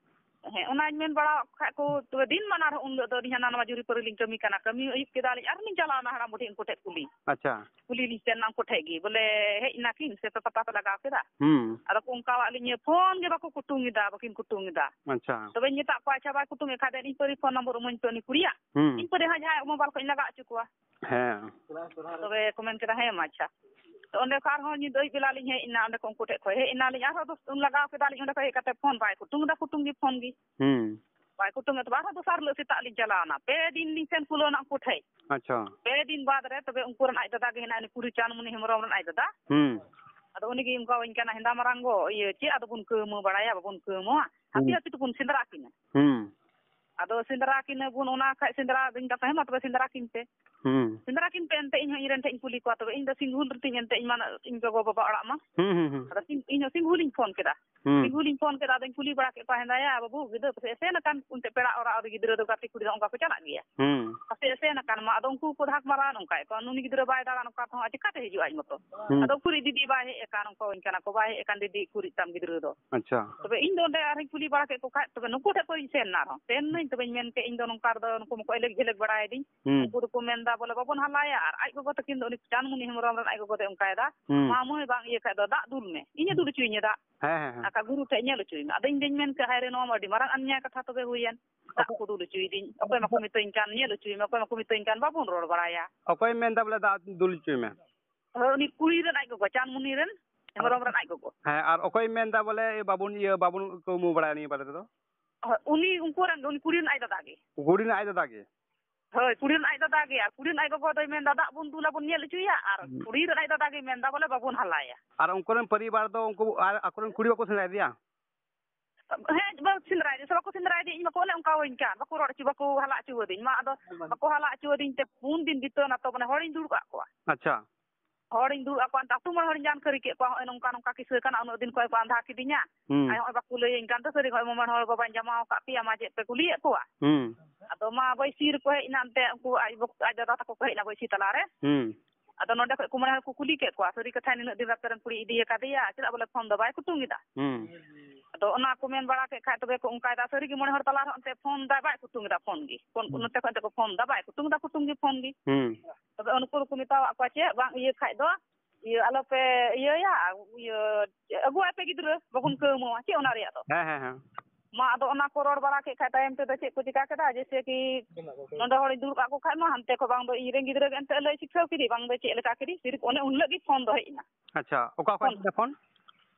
ᱦᱮᱸ, ᱚᱱᱟᱧ ᱢᱮᱱ ᱵᱟᱲᱟ ᱟᱠᱚ ᱠᱷᱟᱡ ᱠᱚ, ᱛᱚᱵᱮ ᱫᱤᱱ ᱢᱟᱱ ᱟᱨᱦᱚᱸ ᱩᱱ ᱦᱤᱞᱳᱜ ᱫᱚ ᱟᱹᱞᱤᱧ ᱦᱟᱱᱟ ᱱᱟᱣᱟ ᱡᱩᱨᱤ ᱯᱟᱹᱨᱤ ᱞᱤᱧ ᱠᱟᱹᱢᱤ ᱠᱟᱱᱟ, ᱠᱟᱹᱢᱤ ᱟᱹᱭᱩᱵ ᱠᱮᱫᱟ ᱞᱤᱧ ᱟᱨ ᱞᱤᱧ ᱪᱟᱞᱟᱣ ᱮᱱᱟ ᱦᱟᱲᱟᱢ ᱵᱩᱰᱷᱤ ᱩᱱᱠᱩ ᱴᱷᱮᱡ ᱠᱩᱞᱤ᱾ ᱟᱪᱪᱷᱟ᱾ ᱠᱩᱞᱤ ᱞᱤᱧ ᱥᱮᱱ ᱮᱱᱟ ᱩᱱᱠᱩ ᱴᱷᱮᱡ ᱜᱮ, ᱵᱚᱞᱮ ᱦᱮᱡ ᱮᱱᱟ ᱠᱤᱱ ᱥᱮ ᱯᱟᱛᱟ ᱯᱮ ᱞᱟᱜᱟᱣ ᱠᱮᱫᱟ? ᱦᱩᱸ᱾ ᱟᱫᱚ ᱠᱚ ᱚᱱᱠᱟᱣᱟᱜ ᱞᱤᱧᱟᱹ, ᱯᱷᱳᱱ ᱜᱮ ᱵᱟᱠᱚ ᱠᱩᱴᱩᱝ ᱮᱫᱟ, ᱵᱟᱹᱠᱤᱱ ᱠᱩᱴᱩᱝ ᱮᱫᱟ᱾ ᱟᱪᱪᱷᱟ᱾ ᱛᱚᱵᱮᱧ ᱢᱮᱛᱟᱜ ᱠᱚᱣᱟ, ᱟᱪᱪᱷᱟ, ᱵᱟᱭ ᱠᱩᱴᱩᱝ ᱮᱫ ᱠᱷᱟᱡ ᱫᱚ ᱤᱧ ᱯᱟᱹᱨᱤ ᱯᱷᱳᱱ ᱱᱚᱢᱵᱚᱨ ᱮᱢᱟᱹᱧ ᱯᱮ ᱩᱱᱤ ᱠᱩᱲᱤᱭᱟᱜ᱾ ᱦᱩᱸ᱾ ᱤᱧ ᱯᱟᱹᱨᱤ ᱦᱟᱸᱜ ᱡᱟᱦᱟᱸᱭ ᱢᱳᱵᱟᱭᱤᱞ ᱠᱷᱚᱡ ᱤᱧ ᱞᱟᱜᱟ ᱦᱚᱪᱚ ᱠᱚᱣᱟ᱾ ᱦᱮᱸ᱾ ᱛᱚᱵᱮ ᱠᱚ ᱢᱮᱱ ᱠᱮᱫᱟ, ᱦᱮᱸ ᱢᱟ ᱟᱪᱪᱷᱟ᱾ ᱛᱚ ᱚᱸᱰᱮ ᱠᱷᱚᱱ ᱟᱨᱦᱚᱸ ᱧᱤᱫᱟᱹ ᱟᱹᱭᱩᱵ ᱵᱮᱞᱟ ᱞᱤᱧ ᱦᱮᱡ ᱮᱱᱟ, ᱚᱸᱰᱮ ᱠᱷᱚᱱ ᱩᱱᱠᱩ ᱴᱷᱮᱡ ᱠᱷᱚᱡ ᱦᱮᱡ ᱮᱱᱟᱞᱤᱧ, ᱟᱨᱦᱚᱸ ᱫᱚᱥ ᱞᱟᱜᱟᱣ ᱠᱮᱫᱟᱞᱤᱧ, ᱚᱸᱰᱮ ᱠᱷᱚᱡ ᱦᱮᱡ ᱠᱟᱛᱮ ᱯᱷᱳᱱ ᱵᱟᱭ ᱠᱩᱴᱩᱝ ᱮᱫᱟ, ᱠᱩᱴᱩᱝ ᱜᱮ ᱯᱷᱳᱱ ᱜᱮ᱾ ᱦᱩᱸ᱾ ᱵᱟᱭ ᱠᱩᱴᱩᱝ ᱮᱫ, ᱟᱨᱦᱚᱸ ᱫᱚᱥᱟᱨ ᱦᱤᱞᱳᱜ ᱥᱮᱛᱟᱜ ᱞᱤᱧ ᱪᱟᱞᱟᱣ ᱮᱱᱟ, ᱯᱮ ᱫᱤᱱ ᱞᱤᱧ ᱥᱮᱱ ᱠᱩᱞᱟᱹᱣ ᱮᱱᱟ ᱩᱱᱠᱩ ᱴᱷᱮᱡ᱾ ᱟᱪᱪᱷᱟ᱾ ᱯᱮ ᱫᱤᱱ ᱵᱟᱫᱽ ᱨᱮ ᱛᱚᱵᱮ ᱩᱱᱠᱩ ᱨᱮᱱ ᱟᱡ ᱫᱟᱫᱟ ᱜᱮ ᱦᱮᱱᱟᱭ, ᱩᱱᱤ ᱠᱩᱲᱤ ᱪᱟᱸᱫᱽᱢᱩᱱᱤ ᱦᱮᱢᱵᱨᱚᱢ ᱨᱮᱱ ᱟᱡ ᱫᱟᱫᱟ᱾ ᱦᱩᱸ᱾ ᱟᱫᱚ ᱩᱱᱤ ᱜᱮ ᱚᱱᱠᱟᱣᱟᱹᱧ ᱠᱟᱱᱟ, ᱦᱮᱸᱫᱟ ᱢᱟᱨᱟᱝ ᱜᱚ, ᱤᱭᱟᱹ, ᱪᱮᱫ ᱟᱫᱚ ᱵᱚᱱ ᱠᱟᱹᱣᱢᱟᱹ ᱵᱟᱲᱟᱭᱟ, ᱵᱟᱵᱚᱱ ᱠᱟᱹᱣᱢᱟᱹᱣᱟ᱾ ᱦᱟᱹᱯᱤ ᱦᱩᱸ᱾ ᱦᱟᱹᱯᱤ ᱛᱮᱵᱚᱱ ᱥᱮᱸᱫᱽᱨᱟ ᱠᱤᱱᱟ᱾ ᱦᱩᱸ᱾ ᱟᱫᱚ ᱥᱮᱸᱫᱽᱨᱟ ᱠᱤᱱᱟ ᱵᱚᱱ, ᱚᱱᱟ ᱠᱷᱟᱡ ᱥᱮᱸᱫᱽᱨᱟ ᱫᱩᱧ ᱠᱟᱛᱷᱟ, ᱦᱮᱸ ᱢᱟ ᱛᱚᱵᱮ ᱥᱮᱸᱫᱽᱨᱟ ᱠᱤᱱ ᱯᱮ᱾ ᱦᱩᱸ᱾ ᱥᱮᱸᱫᱽᱨᱟ ᱠᱤᱱ ᱯᱮ ᱮᱱᱛᱮ, ᱤᱧ ᱦᱚᱸ ᱤᱧ ᱨᱮᱱ ᱴᱷᱮᱡ ᱤᱧ ᱠᱩᱞᱤ ᱠᱚᱣᱟ, ᱛᱚᱵᱮ ᱤᱧ ᱫᱚ ᱥᱤᱝᱜᱩᱞ ᱨᱮᱛᱤᱧ ᱮᱱᱛᱮ, ᱤᱧ ᱢᱟ ᱤᱧ ᱜᱚᱜᱚ ᱵᱟᱵᱟ ᱚᱲᱟᱜ ᱢᱟ᱾ ᱦᱩᱸ, ᱦᱩᱸ, ᱦᱩᱸ᱾ ᱟᱫᱚ ᱥᱤᱝ-, ᱤᱧ ᱦᱚᱸ ᱥᱤᱝᱜᱩᱞᱤᱧ ᱯᱷᱳᱱ ᱠᱮᱫᱟ᱾ ᱦᱩᱸ᱾ ᱥᱤᱝᱜᱩᱞᱤᱧ ᱯᱷᱳᱱ ᱠᱮᱫᱟ, ᱟᱫᱚᱧ ᱠᱩᱞᱤ ᱵᱟᱲᱟ ᱠᱮᱫ ᱠᱚᱣᱟ, ᱦᱮᱸᱫᱟᱭᱟ ᱵᱟᱹᱵᱩ ᱜᱤᱫᱽᱨᱟᱹ ᱯᱟᱥᱮᱡ ᱮᱥᱮᱱ ᱟᱠᱟᱱ ᱚᱱᱛᱮ ᱯᱮᱲᱟ ᱚᱲᱟᱜ ᱨᱮ, ᱜᱤᱫᱽᱨᱟᱹ ᱫᱚ ᱜᱟᱛᱮ ᱠᱩᱲᱤ ᱫᱚ ᱚᱱᱠᱟ ᱠᱚ ᱪᱟᱞᱟᱜ ᱜᱮᱭᱟ᱾ ᱦᱩᱸ᱾ ᱯᱟᱥᱮᱡ ᱮᱥᱮᱱ ᱟᱠᱟᱱ ᱢᱟ, ᱟᱫᱚ ᱩᱱᱠᱩ ᱠᱚ ᱫᱷᱟᱠ ᱢᱟᱨᱟᱣ ᱱᱚᱝᱠᱟᱭᱮᱫ ᱠᱚᱣᱟ, ᱱᱩᱱᱤ ᱜᱤᱫᱽᱨᱟᱹ ᱵᱟᱭ ᱫᱟᱬᱟᱱ ᱚᱠᱟ ᱛᱮᱦᱚᱸ, ᱟᱨ ᱪᱤᱠᱟᱛᱮ ᱦᱤᱡᱩᱜᱼᱟ ᱟᱡ ᱢᱚᱛᱚ? ᱦᱩᱸ᱾ ᱟᱫᱚ ᱩᱠᱩᱨᱤᱡ ᱫᱤᱫᱤ ᱵᱟᱭ ᱦᱮᱡ ᱟᱠᱟᱱ, ᱚᱱᱠᱟ ᱚᱱᱠᱟᱱᱟ ᱠᱚ, ᱵᱟᱭ ᱦᱮᱡ ᱟᱠᱟᱱ ᱫᱤᱫᱤ, ᱩᱠᱩᱨᱤᱡ ᱛᱟᱢ ᱜᱤᱫᱽᱨᱟᱹ ᱫᱚ? ᱟᱪᱪᱷᱟ᱾ ᱛᱚᱵᱮ ᱤᱧ ᱫᱚ ᱚᱸᱰᱮ ᱟᱨᱦᱚᱸᱧ ᱠᱩᱞᱤ ᱵᱟᱲᱟ ᱠᱮᱫ ᱠᱚ ᱠᱷᱟᱡ, ᱛᱚᱵᱮ ᱱᱩᱠᱩ ᱴᱷᱮᱡ ᱠᱷᱚᱡ ᱤᱧ ᱥᱮᱱ ᱮᱱᱟ ᱟᱨᱦᱚᱸ᱾ ᱥᱮᱱ ᱱᱟᱹᱧ, ᱛᱚᱵᱮᱧ ᱢᱮᱱ ᱠᱮᱫ, ᱤᱧ ᱫᱚ ᱱᱚᱝᱠᱟ ᱨᱮᱫᱚ ᱱᱩᱠᱩ ᱢᱟᱠᱚ ᱮᱞᱮᱠ ᱡᱷᱮᱞᱮᱠ ᱵᱟᱲᱟᱭᱮᱫᱤᱧ᱾ ᱦᱩᱸ᱾ ᱩᱱᱠᱩ ᱫᱚᱠᱚ ᱢᱮᱱᱫᱟ ᱵᱚᱞᱮ, ᱵᱟᱵᱚᱱ ᱦᱟᱞᱟᱭᱟ, ᱟᱨ ᱟᱡ ᱜᱚᱜᱚ ᱛᱟᱹᱠᱤᱱ ᱫᱚ, ᱩᱱᱤ ᱪᱟᱸᱫᱽᱢᱩᱱᱤ ᱦᱮᱢᱵᱨᱚᱢ ᱨᱮᱱ ᱟᱡ ᱜᱚᱜᱚ ᱫᱚᱭ ᱚᱱᱠᱟᱭᱮᱫᱟ, ᱦᱩᱸ᱾ ᱢᱟ ᱢᱟᱹᱭ ᱵᱟᱝ ᱤᱭᱟᱹ ᱠᱷᱟᱡ ᱫᱚ ᱫᱟᱜ ᱫᱩᱞ ᱢᱮ, ᱤᱧᱮ ᱫᱩᱞ ᱦᱚᱪᱚᱭᱤᱧᱟ ᱫᱟᱜ᱾ ᱦᱮᱸ, ᱦᱮᱸ, ᱦᱮᱸ᱾ ᱟᱠᱟ ᱜᱩᱨᱩ ᱴᱷᱮᱡ ᱧᱮᱞ ᱦᱚᱪᱚᱭ ᱢᱮ᱾ ᱟᱫᱚ ᱤᱧ ᱫᱚᱧ ᱢᱮᱱ ᱠᱮᱫ, ᱦᱟᱭ ᱨᱮ, ᱱᱚᱣᱟ ᱢᱟ ᱟᱹᱰᱤ ᱢᱟᱨᱟᱝ ᱟᱱᱱᱭᱟᱭ ᱠᱟᱛᱷᱟ ᱛᱚᱵᱮ ᱦᱩᱭᱮᱱ᱾ ᱫᱟᱜ ᱚᱠᱚ-, ᱠᱚ ᱫᱩᱞ ᱦᱚᱪᱚᱭᱮᱫᱤᱧ᱾ ᱚᱠᱚᱭ ᱢᱟᱠᱚ ᱢᱤᱛᱟᱹᱧ ᱠᱟᱱ, ᱧᱮᱞ ᱦᱚᱪᱚᱭ ᱢᱮ, ᱚᱠᱚᱭ ᱢᱟᱠᱚ ᱢᱤᱛᱟᱹᱧ ᱠᱟᱱ, ᱵᱟᱵᱚᱱ ᱨᱚᱲ ᱵᱟᱲᱟᱭᱟ᱾ ᱚᱠᱚᱭᱮ ᱢᱮᱱᱫᱟ ᱵᱚᱞᱮ ᱫᱟᱜ ᱫᱩᱞ ᱦᱚᱪᱚᱭ ᱢᱮ? ᱦᱳᱭ, ᱩᱱᱤ ᱠᱩᱲᱤ ᱨᱮᱱ ᱟᱡ ᱜᱚᱜᱚ, ᱪᱟᱸᱫᱽᱢᱩᱱᱤ ᱨᱮᱱ, ᱦᱮᱢᱵᱨᱚᱢ ᱨᱮᱱ ᱟᱡ ᱜᱚᱜᱚ᱾ ᱦᱮᱸ, ᱟᱨ ᱚᱠᱚᱭᱮ ᱢᱮᱱᱫᱟ ᱵᱚᱞᱮ ᱵᱟᱵᱚᱱ, ᱤᱭᱟᱹ, ᱵᱟᱵᱚᱱ ᱠᱟᱹᱣᱢᱟᱹᱣ ᱵᱟᱲᱟᱭᱟ ᱱᱤᱭᱟᱹ ᱵᱟᱨᱮ ᱛᱮᱫᱚ? ᱦᱳᱭ, ᱩᱱᱤ, ᱩᱱᱠᱩ ᱨᱮᱱ, ᱩᱱᱤ ᱠᱩᱲᱤ ᱨᱮᱱ ᱟᱡ ᱫᱟᱫᱟ ᱜᱮ᱾ ᱠᱩᱲᱤ ᱨᱮᱱ ᱟᱡ ᱫᱟᱫᱟ ᱜᱮ? ᱦᱳᱭ, ᱠᱩᱲᱤ ᱨᱮᱱ ᱟᱡ ᱫᱟᱫᱟ ᱜᱮ, ᱟᱨ ᱠᱩᱲᱤ ᱨᱮᱱ ᱟᱡ ᱜᱚᱜᱚ ᱫᱚᱭ ᱢᱮᱱᱫᱟ, "ᱫᱟᱜ ᱵᱚᱱ ᱫᱩᱞᱟ, ᱵᱚᱱ ᱧᱮᱞ ᱦᱚᱪᱚᱭᱟ", ᱟᱨ ᱦᱩᱸ᱾ ᱠᱩᱲᱤ ᱨᱮᱱ ᱟᱡ ᱫᱟᱫᱟ ᱜᱮᱭ ᱢᱮᱱᱫᱟ, ᱵᱚᱞᱮ, "ᱵᱟᱵᱚᱱ ᱦᱟᱞᱟᱭᱟ᱾" ᱟᱨ ᱩᱱᱠᱩ ᱨᱮᱱ ᱯᱚᱨᱤᱵᱟᱨ ᱫᱚ, ᱩᱱᱠᱩ ᱟᱨ ᱟᱠᱚ ᱨᱮᱱ ᱠᱩᱲᱤ ᱵᱟᱠᱚ ᱥᱮᱸᱫᱽᱨᱟᱭᱮᱫᱮᱭᱟ? ᱦᱮᱸ, ᱵᱟᱠᱚ ᱥᱮᱸᱫᱽᱨᱟᱭᱮᱫᱮ, ᱥᱮ ᱵᱟᱠᱚ ᱥᱮᱸᱫᱽᱨᱟᱭᱮᱫᱮ, ᱤᱧ ᱵᱟᱠᱚ ᱚᱱᱮ ᱚᱱᱠᱟ ᱦᱩᱭ ᱠᱟᱱ, ᱵᱟᱠᱚ ᱨᱚᱲ ᱦᱚᱪᱚ, ᱵᱟᱠᱚ ᱦᱟᱞᱟ ᱦᱚᱪᱚ ᱟᱹᱫᱤᱧ ᱢᱟ᱾ ᱟᱫᱚ ᱵᱟᱠᱚ ᱦᱟᱞᱟ ᱦᱚᱪᱚ ᱟᱹᱫᱤᱧ ᱛᱮ ᱯᱩᱱ ᱫᱤᱱ ᱵᱤᱛᱟᱹᱣ ᱱᱟ, ᱛᱚ, ᱢᱟᱱᱮ, ᱦᱚᱲᱤᱧ ᱫᱩᱲᱩᱵ ᱟᱠᱟᱫ ᱠᱚᱣᱟ᱾ ᱟᱪᱪᱷᱟ᱾ ᱦᱚᱲᱤᱧ ᱫᱩᱲᱩᱵ ᱟᱠᱚᱣᱟ, ᱟᱹᱛᱩ ᱢᱚᱬᱮ ᱦᱚᱲᱤᱧ ᱡᱟᱱᱠᱟᱹᱨᱤ ᱠᱮᱫ ᱠᱚᱣᱟ, ᱦᱚᱸᱜᱼᱚᱭ ᱱᱚᱝᱠᱟ ᱱᱚᱝᱠᱟ ᱠᱤᱥᱟᱹ ᱠᱟᱱᱟ, ᱩᱱᱟᱹᱜ ᱫᱤᱱ ᱠᱷᱚᱱ ᱠᱚ ᱟᱸᱫᱷᱟ ᱠᱤᱫᱤᱧᱟ᱾ ᱦᱩᱸ᱾ ᱟᱨ ᱦᱚᱸᱜᱼᱚᱭ ᱵᱟᱠᱚ ᱞᱟᱹᱭᱟᱹᱧ ᱠᱟᱱ ᱛᱮ, ᱥᱟᱹᱨᱤ ᱜᱮ ᱦᱚᱸᱜᱼᱚᱭ ᱢᱚᱬᱮ ᱦᱚᱲ ᱵᱟᱵᱟᱧ ᱡᱟᱢᱟ ᱟᱠᱟᱫ ᱯᱮᱭᱟ, ᱢᱟ ᱪᱮᱫ ᱯᱮ ᱠᱩᱞᱤᱭᱮᱫ ᱠᱚᱣᱟ? ᱦᱩᱸ᱾ ᱟᱫᱚ ᱢᱟ ᱵᱟᱹᱭᱥᱤ ᱨᱮᱠᱚ ᱦᱮᱡ ᱮᱱᱟ ᱮᱱᱛᱮ, ᱩᱱᱠᱩ ᱟᱡ ᱵᱟᱵᱟ, ᱟᱡ ᱫᱟᱫᱟ ᱛᱟᱠᱚ ᱠᱚ ᱦᱮᱡ ᱮᱱᱟ ᱵᱟᱹᱭᱥᱤ ᱛᱟᱞᱟᱨᱮ᱾ ᱦᱩᱸ᱾ ᱟᱫᱚ ᱱᱚᱰᱮ ᱠᱷᱚᱡ ᱠᱚ ᱢᱚᱬᱮ ᱦᱚᱲ ᱠᱚ ᱠᱩᱞᱤ ᱠᱮᱫ ᱠᱚᱣᱟ, ᱥᱟᱹᱨᱤ ᱠᱟᱛᱷᱟ ᱱᱤᱱᱟᱹᱜ ᱫᱤᱱ ᱟᱯᱮ ᱨᱮᱱ ᱠᱩᱲᱤ ᱤᱫᱤ ᱟᱠᱟᱫᱮᱭᱟ, ᱪᱮᱫᱟᱜ ᱵᱚᱞᱮ ᱯᱷᱳᱱ ᱫᱚ ᱵᱟᱭ ᱠᱩᱴᱩᱝ ᱮᱫᱟ? ᱦᱩᱸ᱾ ᱟᱫᱚ ᱚᱱᱟ ᱠᱚ ᱢᱮᱱ ᱵᱟᱲᱟ ᱠᱮᱫ ᱠᱷᱟᱡ, ᱛᱚᱵᱮ ᱠᱚ ᱚᱱᱠᱟᱭᱮᱫᱟ, ᱥᱟᱹᱨᱤ ᱜᱮ ᱢᱚᱬᱮ ᱦᱚᱲ ᱛᱟᱞᱟ ᱨᱮᱦᱚᱸ ᱮᱱᱛᱮ ᱯᱷᱳᱱ ᱫᱟᱭ, ᱵᱟᱭ ᱠᱩᱴᱩᱝ ᱮᱫᱟ ᱯᱷᱳᱱ ᱜᱮ᱾ ᱯᱷᱳᱱ ᱠᱚ ᱦᱩᱸ᱾ ᱱᱚᱛᱮ ᱠᱷᱚᱡ ᱫᱚᱠᱚ ᱯᱷᱳᱱ ᱫᱟ, ᱵᱟᱭ ᱠᱩᱴᱩᱝ ᱮᱫᱟ, ᱠᱩᱴᱩᱝ ᱜᱮ ᱯᱷᱳᱱ ᱜᱮ᱾ ᱦᱩᱸ᱾ ᱛᱚᱵᱮ ᱩᱱᱠᱩ ᱫᱚᱠᱚ ᱢᱮᱛᱟᱣᱟᱜ ᱠᱚᱣᱟ ᱪᱮᱫ ᱵᱟᱝ, ᱤᱭᱟᱹ ᱠᱷᱟᱡ ᱫᱚ, ᱤᱭᱟᱹ ᱟᱞᱚᱯᱮ ᱤᱭᱟᱹᱭᱟ, ᱤᱭᱟᱹ ᱟᱹᱜᱩᱣᱟᱭ ᱯᱮ ᱜᱤᱫᱽᱨᱟᱹ, ᱵᱟᱵᱚᱱ ᱠᱟᱹᱣᱢᱟᱹᱣᱟ ᱪᱮᱫ ᱚᱱᱟ ᱨᱮᱭᱟᱜ ᱫᱚ᱾ ᱦᱮᱸ, ᱦᱮᱸ, ᱦᱮᱸ᱾ ᱢᱟ ᱟᱫᱚ ᱚᱱᱟ ᱠᱚ ᱨᱚᱲ ᱵᱟᱲᱟ ᱠᱮᱫ ᱠᱷᱟᱡ ᱛᱟᱭᱚᱢ ᱛᱮᱫᱚ ᱪᱮᱫ ᱠᱚ ᱪᱤᱠᱟ ᱠᱮᱫᱟ, ᱡᱮᱭᱥᱮ ᱠᱤ ᱱᱚᱰᱮ ᱦᱚᱲᱤᱧ ᱫᱩᱲᱩᱵ ᱟᱠᱚ ᱠᱷᱟᱡ ᱢᱟ ᱦᱟᱱᱛᱮ ᱠᱷᱚᱡ ᱵᱟᱝ ᱫᱚ ᱤᱧ ᱨᱮᱱ ᱜᱤᱫᱽᱨᱟᱹ ᱜᱮ ᱮᱱᱛᱮ ᱞᱟᱹᱭ ᱥᱤᱠᱷᱟᱹᱣ ᱠᱮᱫᱮ, ᱵᱟᱝ ᱫᱚ ᱪᱮᱫ ᱞᱮᱠᱟ ᱠᱮᱫᱮ, ᱥᱤᱨᱤᱯ ᱚᱱᱮ ᱩᱱ ᱦᱤᱞᱳᱜ ᱜᱮ ᱯᱷᱳᱱ ᱫᱚ ᱦᱮᱡ ᱮᱱᱟ᱾ ᱟᱪᱪᱷᱟ, ᱚᱠᱟ ᱠᱷᱚᱡ ᱯᱷᱳᱱ? ᱦᱮᱡ ᱮᱱᱟ ᱯᱷᱳᱱ?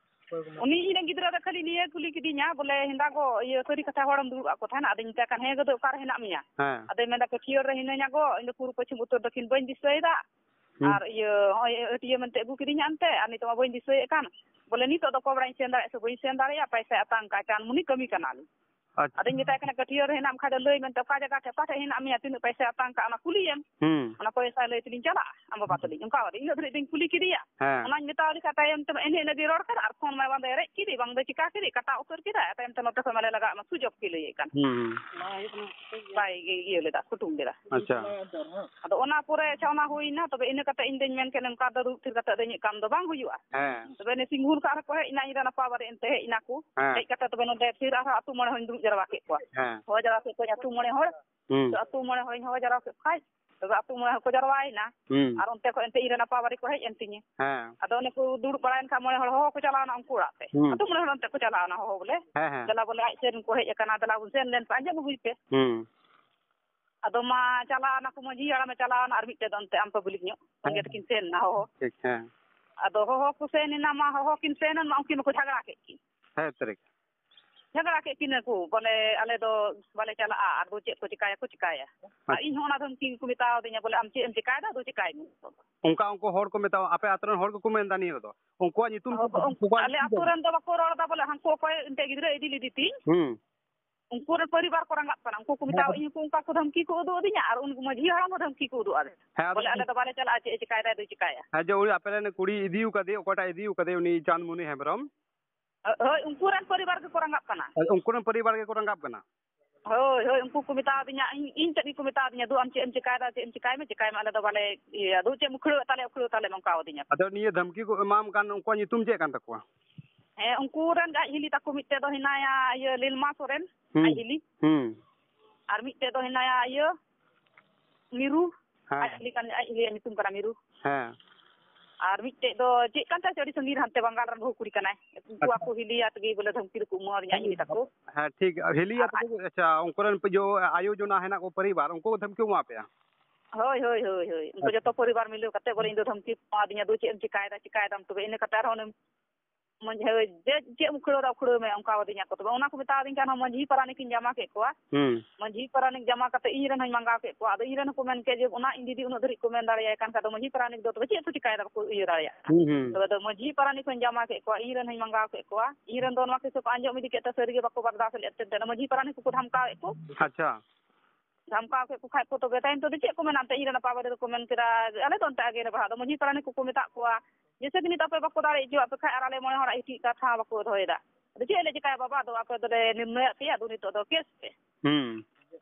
ᱩᱱᱤ ᱤᱧ ᱨᱮᱱ ᱜᱤᱫᱽᱨᱟᱹ ᱫᱚ ᱠᱷᱟᱹᱞᱤ ᱱᱤᱭᱟᱹ ᱠᱩᱞᱤ ᱠᱤᱫᱤᱧᱟ, ᱵᱚᱞᱮ, "ᱦᱮᱸᱫᱟ ᱜᱚ, ᱤᱭᱟᱹ, ᱥᱟᱹᱨᱤ ᱠᱟᱛᱷᱟ ᱦᱚᱲᱮᱢ ᱫᱩᱲᱩᱵ ᱟᱠᱚ ᱛᱟᱦᱮᱱᱟ?" ᱟᱫᱚᱧ ᱢᱮᱛᱟᱭ ᱠᱟᱱ, "ᱦᱮᱸ ᱜᱚ, ᱫᱚ ᱚᱠᱟᱨᱮ ᱦᱮᱱᱟᱜ ᱢᱮᱭᱟ?" ᱦᱮᱸ᱾ ᱟᱫᱚᱭ ᱢᱮᱱᱫᱟ, "ᱠᱟᱹᱴᱷᱤᱭᱟᱹᱲ ᱨᱮ ᱦᱤᱱᱟᱹᱧᱟ ᱜᱚ, ᱤᱧ ᱫᱚ ᱯᱩᱨᱩᱵ ᱯᱚᱪᱷᱤᱢ ᱩᱛᱛᱚᱨ ᱫᱚᱠᱷᱤᱱ ᱵᱟᱹᱧ ᱫᱤᱥᱟᱹᱭᱮᱫᱟ᱾ ᱦᱩᱸ᱾ ᱟᱨ ᱤᱭᱟᱹ, ᱦᱚᱸᱜᱼᱚᱭ ᱮ ᱴᱤ ᱮᱢ ᱮᱱᱛᱮ ᱟᱹᱜᱩ ᱠᱤᱫᱤᱧᱟ ᱮᱱᱛᱮ, ᱟᱨ ᱱᱤᱛᱚᱜ ᱢᱟ ᱵᱟᱹᱧ ᱫᱤᱥᱟᱹᱭᱮᱫ ᱠᱟᱱ, ᱵᱚᱞᱮ, ᱱᱤᱛᱚᱜ ᱫᱚ ᱚᱠᱟ ᱵᱮᱲᱟᱧ ᱥᱮᱱ ᱫᱟᱲᱮᱭᱟᱜᱼᱟ ᱥᱮ ᱵᱟᱹᱧ ᱥᱮᱱ ᱫᱟᱲᱮᱭᱟᱜᱼᱟ, ᱯᱟᱭᱥᱟᱭ ᱟᱛᱟᱝ ᱠᱟᱜ ᱠᱟᱱ, ᱢᱩᱱᱤ ᱠᱟᱹᱢᱤ ᱠᱟᱱᱟᱞᱤᱧ᱾" ᱟᱪᱪᱷᱟ᱾ ᱟᱫᱚᱧ ᱢᱮᱛᱟᱭ ᱠᱟᱱᱟ, "ᱠᱟᱹᱴᱷᱤᱭᱟᱹᱲ ᱨᱮ ᱦᱮᱱᱟᱜ ᱢᱮ ᱠᱷᱟᱡ ᱫᱚ ᱞᱟᱹᱭ ᱢᱮ ᱛᱚ, ᱚᱠᱟ ᱡᱟᱭᱜᱟ ᱴᱷᱮᱡ, ᱚᱠᱟ ᱴᱷᱮᱡ ᱦᱮᱱᱟᱜ ᱢᱮᱭᱟ, ᱛᱤᱱᱟᱹᱜ ᱯᱟᱭᱥᱟᱭ ᱟᱛᱟᱝ ᱠᱟᱜ, ᱚᱱᱟ ᱠᱩᱞᱤᱭᱮᱢ᱾ ᱦᱩᱸ᱾ ᱚᱱᱟ ᱯᱚᱭᱥᱟ ᱞᱟᱹᱭ ᱛᱮᱞᱤᱧ ᱪᱟᱞᱟᱜᱼᱟ ᱟᱢ ᱵᱟᱵᱟ ᱛᱟᱹᱞᱤᱧ᱾" ᱚᱱᱠᱟ ᱠᱟᱛᱮ ᱤᱱᱟᱹᱜ ᱫᱷᱟᱹᱨᱤᱡ ᱫᱚᱧ ᱠᱩᱞᱤ ᱠᱮᱫᱮᱭᱟ᱾ ᱦᱮᱸ᱾ ᱚᱱᱟᱧ ᱢᱮᱛᱟᱣ ᱫᱮ ᱠᱷᱟᱡ ᱛᱟᱭᱚᱢ ᱛᱮ ᱮᱱᱦᱤᱞᱳᱜ ᱜᱮ ᱨᱚᱲ ᱠᱮᱫᱟ, ᱟᱨ ᱯᱷᱳᱱ ᱢᱟ ᱵᱟᱝ ᱫᱚᱭ ᱨᱮᱡ ᱠᱮᱫᱮ, ᱵᱟᱝ ᱫᱚᱭ ᱪᱤᱠᱟ ᱠᱮᱫᱮ, ᱠᱟᱴᱟᱣ ᱩᱛᱟᱹᱨ ᱠᱮᱫᱟ᱾ ᱛᱟᱭᱚᱢ ᱛᱮ ᱱᱚᱛᱮ ᱠᱷᱚᱡ ᱢᱟᱞᱮ ᱞᱟᱜᱟᱜ ᱢᱟ, ᱥᱩᱡᱳᱜᱽ ᱜᱮ ᱞᱟᱹᱭᱮᱫ ᱠᱟᱱ᱾ ᱦᱩᱸ, ᱦᱩᱸ᱾ ᱵᱟᱭ ᱤᱭᱟᱹ ᱞᱮᱫᱟ, ᱠᱩᱴᱩᱝ ᱞᱮᱫᱟ᱾ ᱟᱪᱪᱷᱟ᱾ ᱟᱫᱚ ᱚᱱᱟ ᱯᱚᱨᱮ, ᱟᱪᱪᱷᱟ, ᱚᱱᱟ ᱦᱩᱭᱱᱟ, ᱛᱚᱵᱮ ᱤᱱᱟᱹ ᱠᱟᱛᱮ ᱤᱧ ᱫᱚᱧ ᱢᱮᱱ ᱠᱮᱫ, ᱱᱚᱝᱠᱟ ᱫᱚ ᱫᱩᱲᱩᱵ ᱛᱷᱤᱨ ᱠᱟᱛᱮ ᱫᱚ ᱤᱧᱟᱹᱜ ᱠᱟᱢ ᱫᱚ ᱵᱟᱝ ᱦᱩᱭᱩᱜᱼᱟ᱾ ᱦᱮᱸ᱾ ᱛᱚᱵᱮ ᱤᱱᱟᱹ ᱥᱤᱝᱜᱩᱨ ᱠᱟᱜ ᱨᱮᱠᱚ ᱦᱮᱡ ᱮᱱᱟ, ᱤᱧ ᱨᱮᱱ ᱟᱯᱟ ᱵᱟᱨᱮ ᱮᱱᱛᱮ ᱦᱮᱡ ᱮᱱᱟ ᱠᱚ᱾ ᱦᱮᱸ᱾ ᱦᱮᱡ ᱠᱟᱛᱮ ᱛᱚᱵᱮ ᱱᱚᱰᱮ ᱯᱷᱤᱨ ᱟᱨᱦᱚᱸ ᱟᱹᱛᱩ ᱢᱚᱬᱮ ᱦᱚᱧ ᱫᱩᱲᱩᱵ ᱡᱟᱨᱣᱟ ᱠᱮᱫ ᱠᱚᱣᱟ᱾ ᱦᱮᱸ᱾ ᱦᱚᱦᱚ ᱡᱟᱨᱣᱟ ᱠᱮᱫ ᱠᱚᱣᱟᱧ ᱟᱹᱛᱩ ᱢᱚᱬᱮ ᱦᱚᱲ᱾ ᱦᱩᱸ᱾ ᱛᱚ ᱟᱹᱛᱩ ᱢᱚᱬᱮ ᱦᱚᱧ ᱦᱚᱦᱚ ᱡᱟᱨᱣᱟ ᱠᱮᱫ ᱠᱷᱟᱡ, ᱛᱚᱵᱮ ᱟᱹᱛᱩ ᱢᱚᱬᱮ ᱦᱚᱲ ᱠᱚ ᱡᱟᱨᱣᱟᱭᱮᱱᱟ᱾ ᱦᱩᱸ᱾ ᱟᱨ ᱚᱱᱛᱮ ᱠᱷᱚᱡ ᱮᱱᱛᱮ ᱤᱧ ᱨᱮᱱ ᱟᱯᱟ ᱵᱟᱨᱮ ᱠᱚ ᱦᱮᱡ ᱮᱱ ᱛᱤᱧᱟᱹ᱾ ᱦᱮᱸ᱾ ᱟᱫᱚ ᱚᱱᱮ ᱠᱚ ᱫᱩᱲᱩᱵ ᱵᱟᱲᱟᱭᱮᱱ ᱠᱷᱟᱡ ᱢᱚᱬᱮ ᱦᱚᱲ ᱦᱚᱦᱚ ᱠᱚ ᱪᱟᱞᱟᱣᱱᱟ ᱩᱱᱠᱩ ᱚᱲᱟᱜ ᱛᱮ᱾ ᱦᱩᱸ᱾ ᱟᱹᱛᱩ ᱢᱚᱬᱮ ᱦᱚᱲ ᱚᱱᱛᱮ ᱠᱚ ᱪᱟᱞᱟᱣᱱᱟ ᱦᱚᱦᱚ ᱵᱚᱞᱮ᱾ ᱦᱮᱸ, ᱦᱮᱸ᱾ ᱫᱮᱞᱟ ᱵᱚᱞᱮ ᱟᱡ ᱥᱮᱱ ᱠᱚ ᱦᱮᱡ ᱟᱠᱟᱱᱟ, ᱫᱮᱞᱟ ᱵᱚᱱ ᱥᱮᱱ ᱞᱮᱱ ᱠᱷᱟᱡ ᱟᱸᱡᱚᱢ ᱟᱹᱜᱩᱭ ᱯᱮ᱾ ᱦᱩᱸ᱾ ᱟᱫᱚ ᱢᱟ ᱪᱟᱞᱟᱣ ᱱᱟᱠᱚ, ᱢᱟᱹᱡᱷᱤ ᱦᱟᱲᱟᱢᱮ ᱪᱟᱞᱟᱣ ᱱᱟ, ᱟᱨ ᱢᱤᱫᱴᱮᱡ ᱫᱚ ᱚᱱᱛᱮ ᱟᱢ ᱯᱟᱵᱽᱞᱤᱠ ᱧᱚᱜ ᱥᱚᱸᱜᱮ ᱦᱮᱸ᱾ ᱛᱟᱹᱠᱤᱱ ᱥᱮᱱ ᱱᱟ ᱦᱚᱦᱚ᱾ ᱴᱷᱤᱠ, ᱦᱮᱸ᱾ ᱟᱫᱚ ᱦᱚᱦᱚ ᱠᱚ ᱥᱮᱱ ᱮᱱᱟ, ᱢᱟ ᱦᱚᱦᱚ ᱠᱤᱱ ᱥᱮᱱ ᱮᱱ ᱢᱟ, ᱩᱱᱠᱤᱱ ᱢᱟᱠᱚ ᱡᱷᱟᱜᱽᱲᱟ ᱠᱮᱫ ᱠᱤᱱ᱾ ᱦᱮᱸ, ᱛᱟᱹᱨᱤᱠ᱾ ᱡᱷᱟᱜᱽᱲᱟ ᱠᱮᱫ ᱠᱤᱱᱟᱹ ᱠᱚ, ᱵᱚᱞᱮ, ᱟᱞᱮ ᱫᱚ ᱵᱟᱞᱮ ᱪᱟᱞᱟᱜᱼᱟ, ᱟᱨ ᱫᱚ ᱪᱮᱫ ᱠᱚ ᱪᱤᱠᱟᱹᱭᱟ ᱠᱚ ᱪᱤᱠᱟᱹᱭᱟ᱾ ᱟᱨ ᱟᱪᱪᱷᱟ᱾ ᱤᱧ ᱦᱚᱸ ᱚᱱᱟ ᱫᱷᱟᱢᱠᱤ ᱜᱮᱠᱚ ᱢᱮᱛᱟᱣ ᱫᱤᱧᱟ, ᱵᱚᱞᱮ, ᱟᱢ ᱪᱮᱫ ᱮᱢ ᱪᱤᱠᱟᱹᱭᱮᱫᱟ, ᱫᱚ ᱪᱤᱠᱟᱹᱭ ᱢᱮ᱾ ᱚᱱᱠᱟ ᱩᱱᱠᱩ ᱦᱚᱲ ᱠᱚ ᱢᱮᱛᱟᱣᱟ, ᱟᱯᱮ ᱟᱛᱳ ᱨᱮᱱ ᱦᱚᱲ ᱜᱮᱠᱚ ᱢᱮᱱᱫᱟ ᱱᱤᱭᱟᱹ ᱫᱚ? ᱩᱱᱠᱩᱣᱟᱜ ᱧᱩᱛᱩᱢ ᱦᱚᱸ, ᱩᱱᱠᱩᱣᱟᱜ ᱟᱞᱮ ᱧᱩᱛᱩᱢ ᱟᱛᱳ ᱫᱚ? ᱨᱮᱱ ᱫᱚ ᱵᱟᱠᱚ ᱨᱚᱲ ᱮᱫᱟ, ᱵᱚᱞᱮ, ᱦᱟᱱᱠᱩ ᱚᱠᱚᱭ ᱮᱱᱛᱮ ᱜᱤᱫᱽᱨᱟᱹ ᱤᱫᱤ ᱞᱮᱫᱮ ᱛᱤᱧ, ᱦᱩᱸ᱾ ᱩᱱᱠᱩ ᱨᱮᱱ ᱯᱚᱨᱤᱵᱟᱨ ᱠᱚ ᱨᱟᱸᱜᱟᱜ ᱠᱟᱱᱟ, ᱩᱱᱠᱩ ᱠᱚ ᱢᱮᱛᱟᱣ ᱦᱮᱸ᱾ ᱤᱧ ᱠᱚ ᱚᱱᱠᱟ ᱠᱚ ᱫᱷᱟᱢᱠᱤ ᱠᱚ ᱩᱫᱩᱜ ᱟᱹᱫᱤᱧᱟ, ᱟᱨ ᱩᱱᱠᱩ ᱢᱟᱹᱡᱷᱤ ᱦᱟᱲᱟᱢ ᱦᱚᱸ ᱫᱷᱟᱢᱠᱤ ᱠᱚ ᱩᱫᱩᱜ ᱟᱫᱮ᱾ ᱦᱮᱸ, ᱟᱫᱚ ᱵᱚᱞᱮ, ᱟᱞᱮ ᱫᱚ ᱵᱟᱞᱮ ᱪᱟᱞᱟᱜᱼᱟ, ᱪᱮᱫ ᱮ ᱪᱤᱠᱟᱭᱮᱫᱟᱭ, ᱫᱚᱭ ᱪᱤᱠᱟᱭᱟ᱾ ᱦᱮᱸ, ᱡᱮ ᱩᱱᱤ ᱟᱯᱮ ᱨᱮᱱ ᱠᱩᱲᱤ ᱤᱫᱤ ᱟᱠᱟᱫᱮ, ᱚᱠᱚᱭᱴᱟᱜ ᱤᱫᱤ ᱟᱠᱟᱫᱮ, ᱩᱱᱤ ᱪᱟᱸᱫᱽᱢᱩᱱᱤ ᱦᱮᱢᱵᱨᱚᱢ᱾ ᱦᱳᱭ, ᱩᱱᱠᱩ ᱨᱮᱱ ᱯᱚᱨᱤᱵᱟᱨ ᱜᱮᱠᱚ ᱨᱟᱸᱜᱟᱜ ᱠᱟᱱᱟ᱾ ᱦᱳᱭ, ᱩᱱᱠᱩ ᱨᱮᱱ ᱯᱚᱨᱤᱵᱟᱨ ᱜᱮᱠᱚ ᱨᱟᱸᱜᱟᱜ ᱠᱟᱱᱟ᱾ ᱦᱳᱭ, ᱦᱳᱭ, ᱩᱱᱠᱩ ᱠᱚ ᱢᱮᱛᱟᱣ ᱫᱤᱧᱟ, ᱤᱧ, ᱤᱧ ᱴᱷᱮᱱ ᱜᱮᱠᱚ ᱢᱮᱛᱟᱣ ᱫᱤᱧᱟ, "ᱫᱩ, ᱟᱢ ᱪᱮᱫ ᱮᱢ ᱪᱮᱠᱟᱭᱮᱫᱟ, ᱪᱮᱫ ᱮᱢ ᱪᱮᱠᱟᱭ ᱢᱮ, ᱪᱮᱠᱟᱭ ᱢᱮ, ᱟᱞᱮ ᱫᱚ ᱵᱟᱞᱮ ᱤᱭᱟᱹᱭᱟ, ᱫᱩ, ᱪᱮᱫ ᱮᱢ ᱩᱠᱷᱲᱟᱹᱣᱮᱫ ᱛᱟᱞᱮᱭᱟ, ᱩᱠᱷᱲᱟᱹᱣ ᱛᱟᱞᱮ ᱢᱮ," ᱚᱱᱠᱟᱣ ᱫᱤᱧᱟ ᱠᱚ᱾ ᱟᱫᱚ ᱱᱤᱭᱟᱹ ᱫᱷᱟᱢᱠᱤ ᱠᱚ ᱮᱢᱟᱢ ᱠᱟᱱ, ᱩᱱᱠᱩᱣᱟᱜ ᱧᱩᱛᱩᱢ ᱪᱮᱫ ᱠᱟᱱ ᱛᱟᱠᱚᱣᱟ? ᱦᱮᱸ, ᱩᱱᱠᱩ ᱨᱮᱱ ᱟᱡ ᱦᱤᱞᱤ ᱛᱟᱠᱚ ᱢᱤᱫᱴᱮᱡ ᱫᱚ ᱦᱮᱱᱟᱭᱟ, ᱤᱭᱟᱹ, ᱞᱤᱞᱢᱟ ᱥᱚᱨᱮᱱ, ᱦᱩᱸ, ᱟᱡ ᱦᱤᱞᱤ᱾ ᱦᱩᱸ᱾ ᱟᱨ ᱢᱤᱫᱴᱮᱡ ᱫᱚ ᱦᱮᱱᱟᱭᱟ, ᱤᱭᱟᱹ, ᱢᱤᱨᱩ᱾ ᱦᱮᱸ᱾ ᱟᱡ ᱦᱤᱞᱤ ᱠᱟᱱ, ᱟᱡ ᱦᱤᱞᱤᱭᱟᱜ ᱧᱩᱛᱩᱢ ᱠᱟᱱᱟ ᱢᱤᱨᱩ᱾ ᱦᱮᱸ᱾ ᱟᱨ ᱢᱤᱫᱴᱮᱡ ᱫᱚ ᱪᱮᱫ ᱠᱟᱱ ᱪᱚᱭ, ᱟᱹᱰᱤ ᱥᱟᱺᱜᱤᱧ ᱨᱮ ᱦᱟᱱᱛᱮ ᱵᱟᱝᱜᱟᱞ ᱨᱮᱱ ᱵᱟᱹᱦᱩ ᱠᱩᱲᱤ ᱠᱟᱱᱟᱭ᱾ ᱩᱱᱠᱩ ᱟᱪᱪᱷᱟ᱾ ᱟᱠᱚ ᱦᱤᱞᱤᱭᱟ ᱛᱮᱜᱮ ᱵᱚᱞᱮ ᱫᱷᱟᱢᱠᱤ ᱫᱚᱠᱚ ᱮᱢᱟ ᱫᱤᱧᱟ ᱟᱡ ᱦᱤᱞᱤ ᱛᱟᱠᱚ᱾ ᱦᱮᱸ, ᱴᱷᱤᱠ᱾ ᱦᱤᱞᱤᱭᱟ ᱟᱨ ᱛᱟᱠᱚ, ᱟᱪᱪᱷᱟ, ᱩᱱᱠᱩ ᱨᱮᱱ ᱯᱮ-, ᱡᱚ-, ᱟᱭᱳ ᱡᱚᱱᱟ ᱦᱮᱱᱟᱜ ᱠᱚ ᱯᱚᱨᱤᱵᱟᱨ, ᱩᱱᱠᱩ ᱠᱚ ᱫᱷᱟᱢᱠᱤ ᱮᱢᱟ ᱯᱮᱭᱟ? ᱦᱳᱭ, ᱦᱳᱭ, ᱦᱳᱭ, ᱦᱳᱭ᱾ ᱩᱱᱠᱩ ᱟᱪᱪᱷᱟ᱾ ᱡᱚᱛᱚ ᱯᱚᱨᱤᱵᱟᱨ ᱢᱤᱞᱟᱹᱣ ᱠᱟᱛᱮ ᱵᱚᱞᱮ ᱤᱧ ᱫᱚ ᱫᱷᱟᱢᱠᱤ ᱠᱚ ᱮᱢᱟ ᱫᱤᱧᱟ, ᱫᱩ ᱪᱮᱫ ᱮᱢ ᱪᱮᱠᱟᱭᱮᱫᱟ, ᱪᱮᱠᱟᱭᱮᱫᱟᱢ ᱛᱚᱵᱮ? ᱤᱱᱟᱹ ᱠᱟᱛᱮ ᱟᱨᱦᱚᱸ ᱚᱱᱮ ᱢᱟᱹᱡᱷᱤ, ᱦᱳᱭ, ᱡᱮ ᱪᱮᱫ ᱮᱢ ᱩᱠᱷᱲᱟᱹᱣ ᱫᱟ, ᱩᱠᱷᱲᱟᱹᱣ ᱢᱮ, ᱚᱱᱠᱟ ᱟᱫᱤᱧᱟ ᱠᱚ᱾ ᱛᱚᱵᱮ ᱚᱱᱟ ᱠᱚ ᱢᱮᱛᱟᱣ ᱫᱤᱧ ᱠᱷᱟᱱ ᱦᱚᱸ ᱢᱟᱹᱡᱷᱤ ᱯᱟᱨᱟᱱᱤᱠ ᱤᱧ ᱡᱟᱢᱟ ᱠᱮᱫ ᱠᱚᱣᱟ᱾ ᱦᱩᱸ᱾ ᱢᱟᱹᱡᱷᱤ ᱯᱟᱨᱟᱱᱤᱠ ᱡᱟᱢᱟ ᱠᱟᱛᱮ ᱤᱧ ᱨᱮᱱ ᱦᱚᱸᱧ ᱢᱟᱸᱜᱟᱣ ᱠᱮᱫ ᱠᱚᱣᱟ᱾ ᱟᱫᱚ ᱤᱧ ᱨᱮᱱ ᱦᱚᱸᱠᱚ ᱢᱮᱱ ᱠᱮᱫ ᱡᱮ, ᱚᱱᱟ ᱤᱧ ᱫᱤᱫᱤ ᱩᱱᱟᱹᱜ ᱫᱷᱟᱹᱨᱤᱡ ᱠᱚ ᱢᱮᱱ ᱫᱟᱲᱮᱭᱟᱭ ᱠᱟᱱ ᱠᱷᱟᱱ ᱫᱚ ᱢᱟᱹᱡᱷᱤ ᱯᱟᱨᱟᱱᱤᱠ ᱫᱚ ᱛᱚᱵᱮ ᱪᱮᱫ ᱠᱚ ᱪᱤᱠᱟᱭᱮᱫᱟ, ᱵᱟᱠᱚ ᱤᱭᱟᱹ ᱫᱟᱲᱮᱭᱟᱜ ᱠᱟᱱᱟ᱾ ᱦᱩᱸ, ᱦᱩᱸ᱾ ᱛᱚᱵᱮ ᱫᱚ ᱢᱟᱹᱡᱷᱤ ᱯᱟᱨᱟᱱᱤᱠ ᱦᱚᱸᱧ ᱡᱟᱢᱟ ᱠᱮᱫ ᱠᱚᱣᱟ, ᱤᱧ ᱨᱮᱱ ᱦᱚᱸᱧ ᱢᱟᱸᱜᱟᱣ ᱠᱮᱫ ᱠᱚᱣᱟ᱾ ᱤᱧ ᱨᱮᱱ ᱫᱚ ᱱᱚᱣᱟ ᱠᱤᱥᱟᱹ ᱠᱚ ᱟᱸᱡᱚᱢ ᱤᱫᱤ ᱠᱮᱫ ᱛᱮ ᱥᱟᱹᱨᱤ ᱜᱮ ᱵᱟᱠᱚ ᱵᱟᱨᱫᱟᱥ ᱞᱮᱫ ᱛᱮ ᱢᱟᱹᱡᱷᱤ ᱯᱟᱨᱟᱱᱤᱠ ᱠᱚᱠᱚ ᱫᱷᱟᱢᱠᱟᱣᱮᱫ ᱠᱚ᱾ ᱟᱪᱪᱷᱟ᱾ ᱫᱷᱟᱢᱠᱟᱣ ᱠᱮᱫ ᱠᱚ ᱠᱷᱟᱡ ᱠᱚ, ᱛᱚᱵᱮ ᱛᱟᱭᱚᱢ ᱛᱮᱫᱚ ᱪᱮᱫ ᱠᱚ ᱢᱮᱱᱟ? ᱮᱱᱛᱮ ᱤᱧ ᱨᱮᱱ ᱟᱯᱟ ᱵᱟᱨᱮ ᱫᱚᱠᱚ ᱢᱮᱱ ᱠᱮᱫᱟ, ᱟᱞᱮ ᱫᱚ ᱚᱱᱛᱮ ᱟᱜᱮ ᱞᱮ ᱵᱟᱦᱟ ᱫᱚ ᱢᱟᱹᱡᱷᱤ ᱯᱟᱨᱟᱱᱤᱠ ᱠᱚᱠᱚ ᱢᱮᱛᱟᱜ ᱠᱚᱣᱟ, ᱡᱮᱭᱥᱮ ᱠᱤ ᱱᱤᱛ ᱟᱯᱮ ᱵᱟᱠᱚ ᱫᱟᱲᱮ ᱦᱚᱪᱚᱣᱟᱜ ᱯᱮ ᱠᱷᱟᱡ ᱟᱨ ᱟᱞᱮ ᱢᱚᱬᱮ ᱦᱚᱲᱟᱜ ᱦᱤᱴᱤᱡ ᱠᱟᱛᱷᱟ ᱵᱟᱠᱚ ᱫᱚᱦᱚᱭᱮᱫᱟ᱾ ᱟᱫᱚ ᱪᱮᱫ ᱞᱮ ᱪᱤᱠᱟᱹᱭᱟ ᱵᱟᱵᱟ, ᱟᱫᱚ ᱟᱯᱮ ᱫᱚᱞᱮ ᱱᱤᱨᱱᱚᱭᱟᱜ ᱯᱮᱭᱟ, ᱟᱫᱚ ᱱᱤᱛᱚᱜ ᱫᱚ ᱠᱮᱥ ᱯᱮ᱾ ᱦᱩᱸ᱾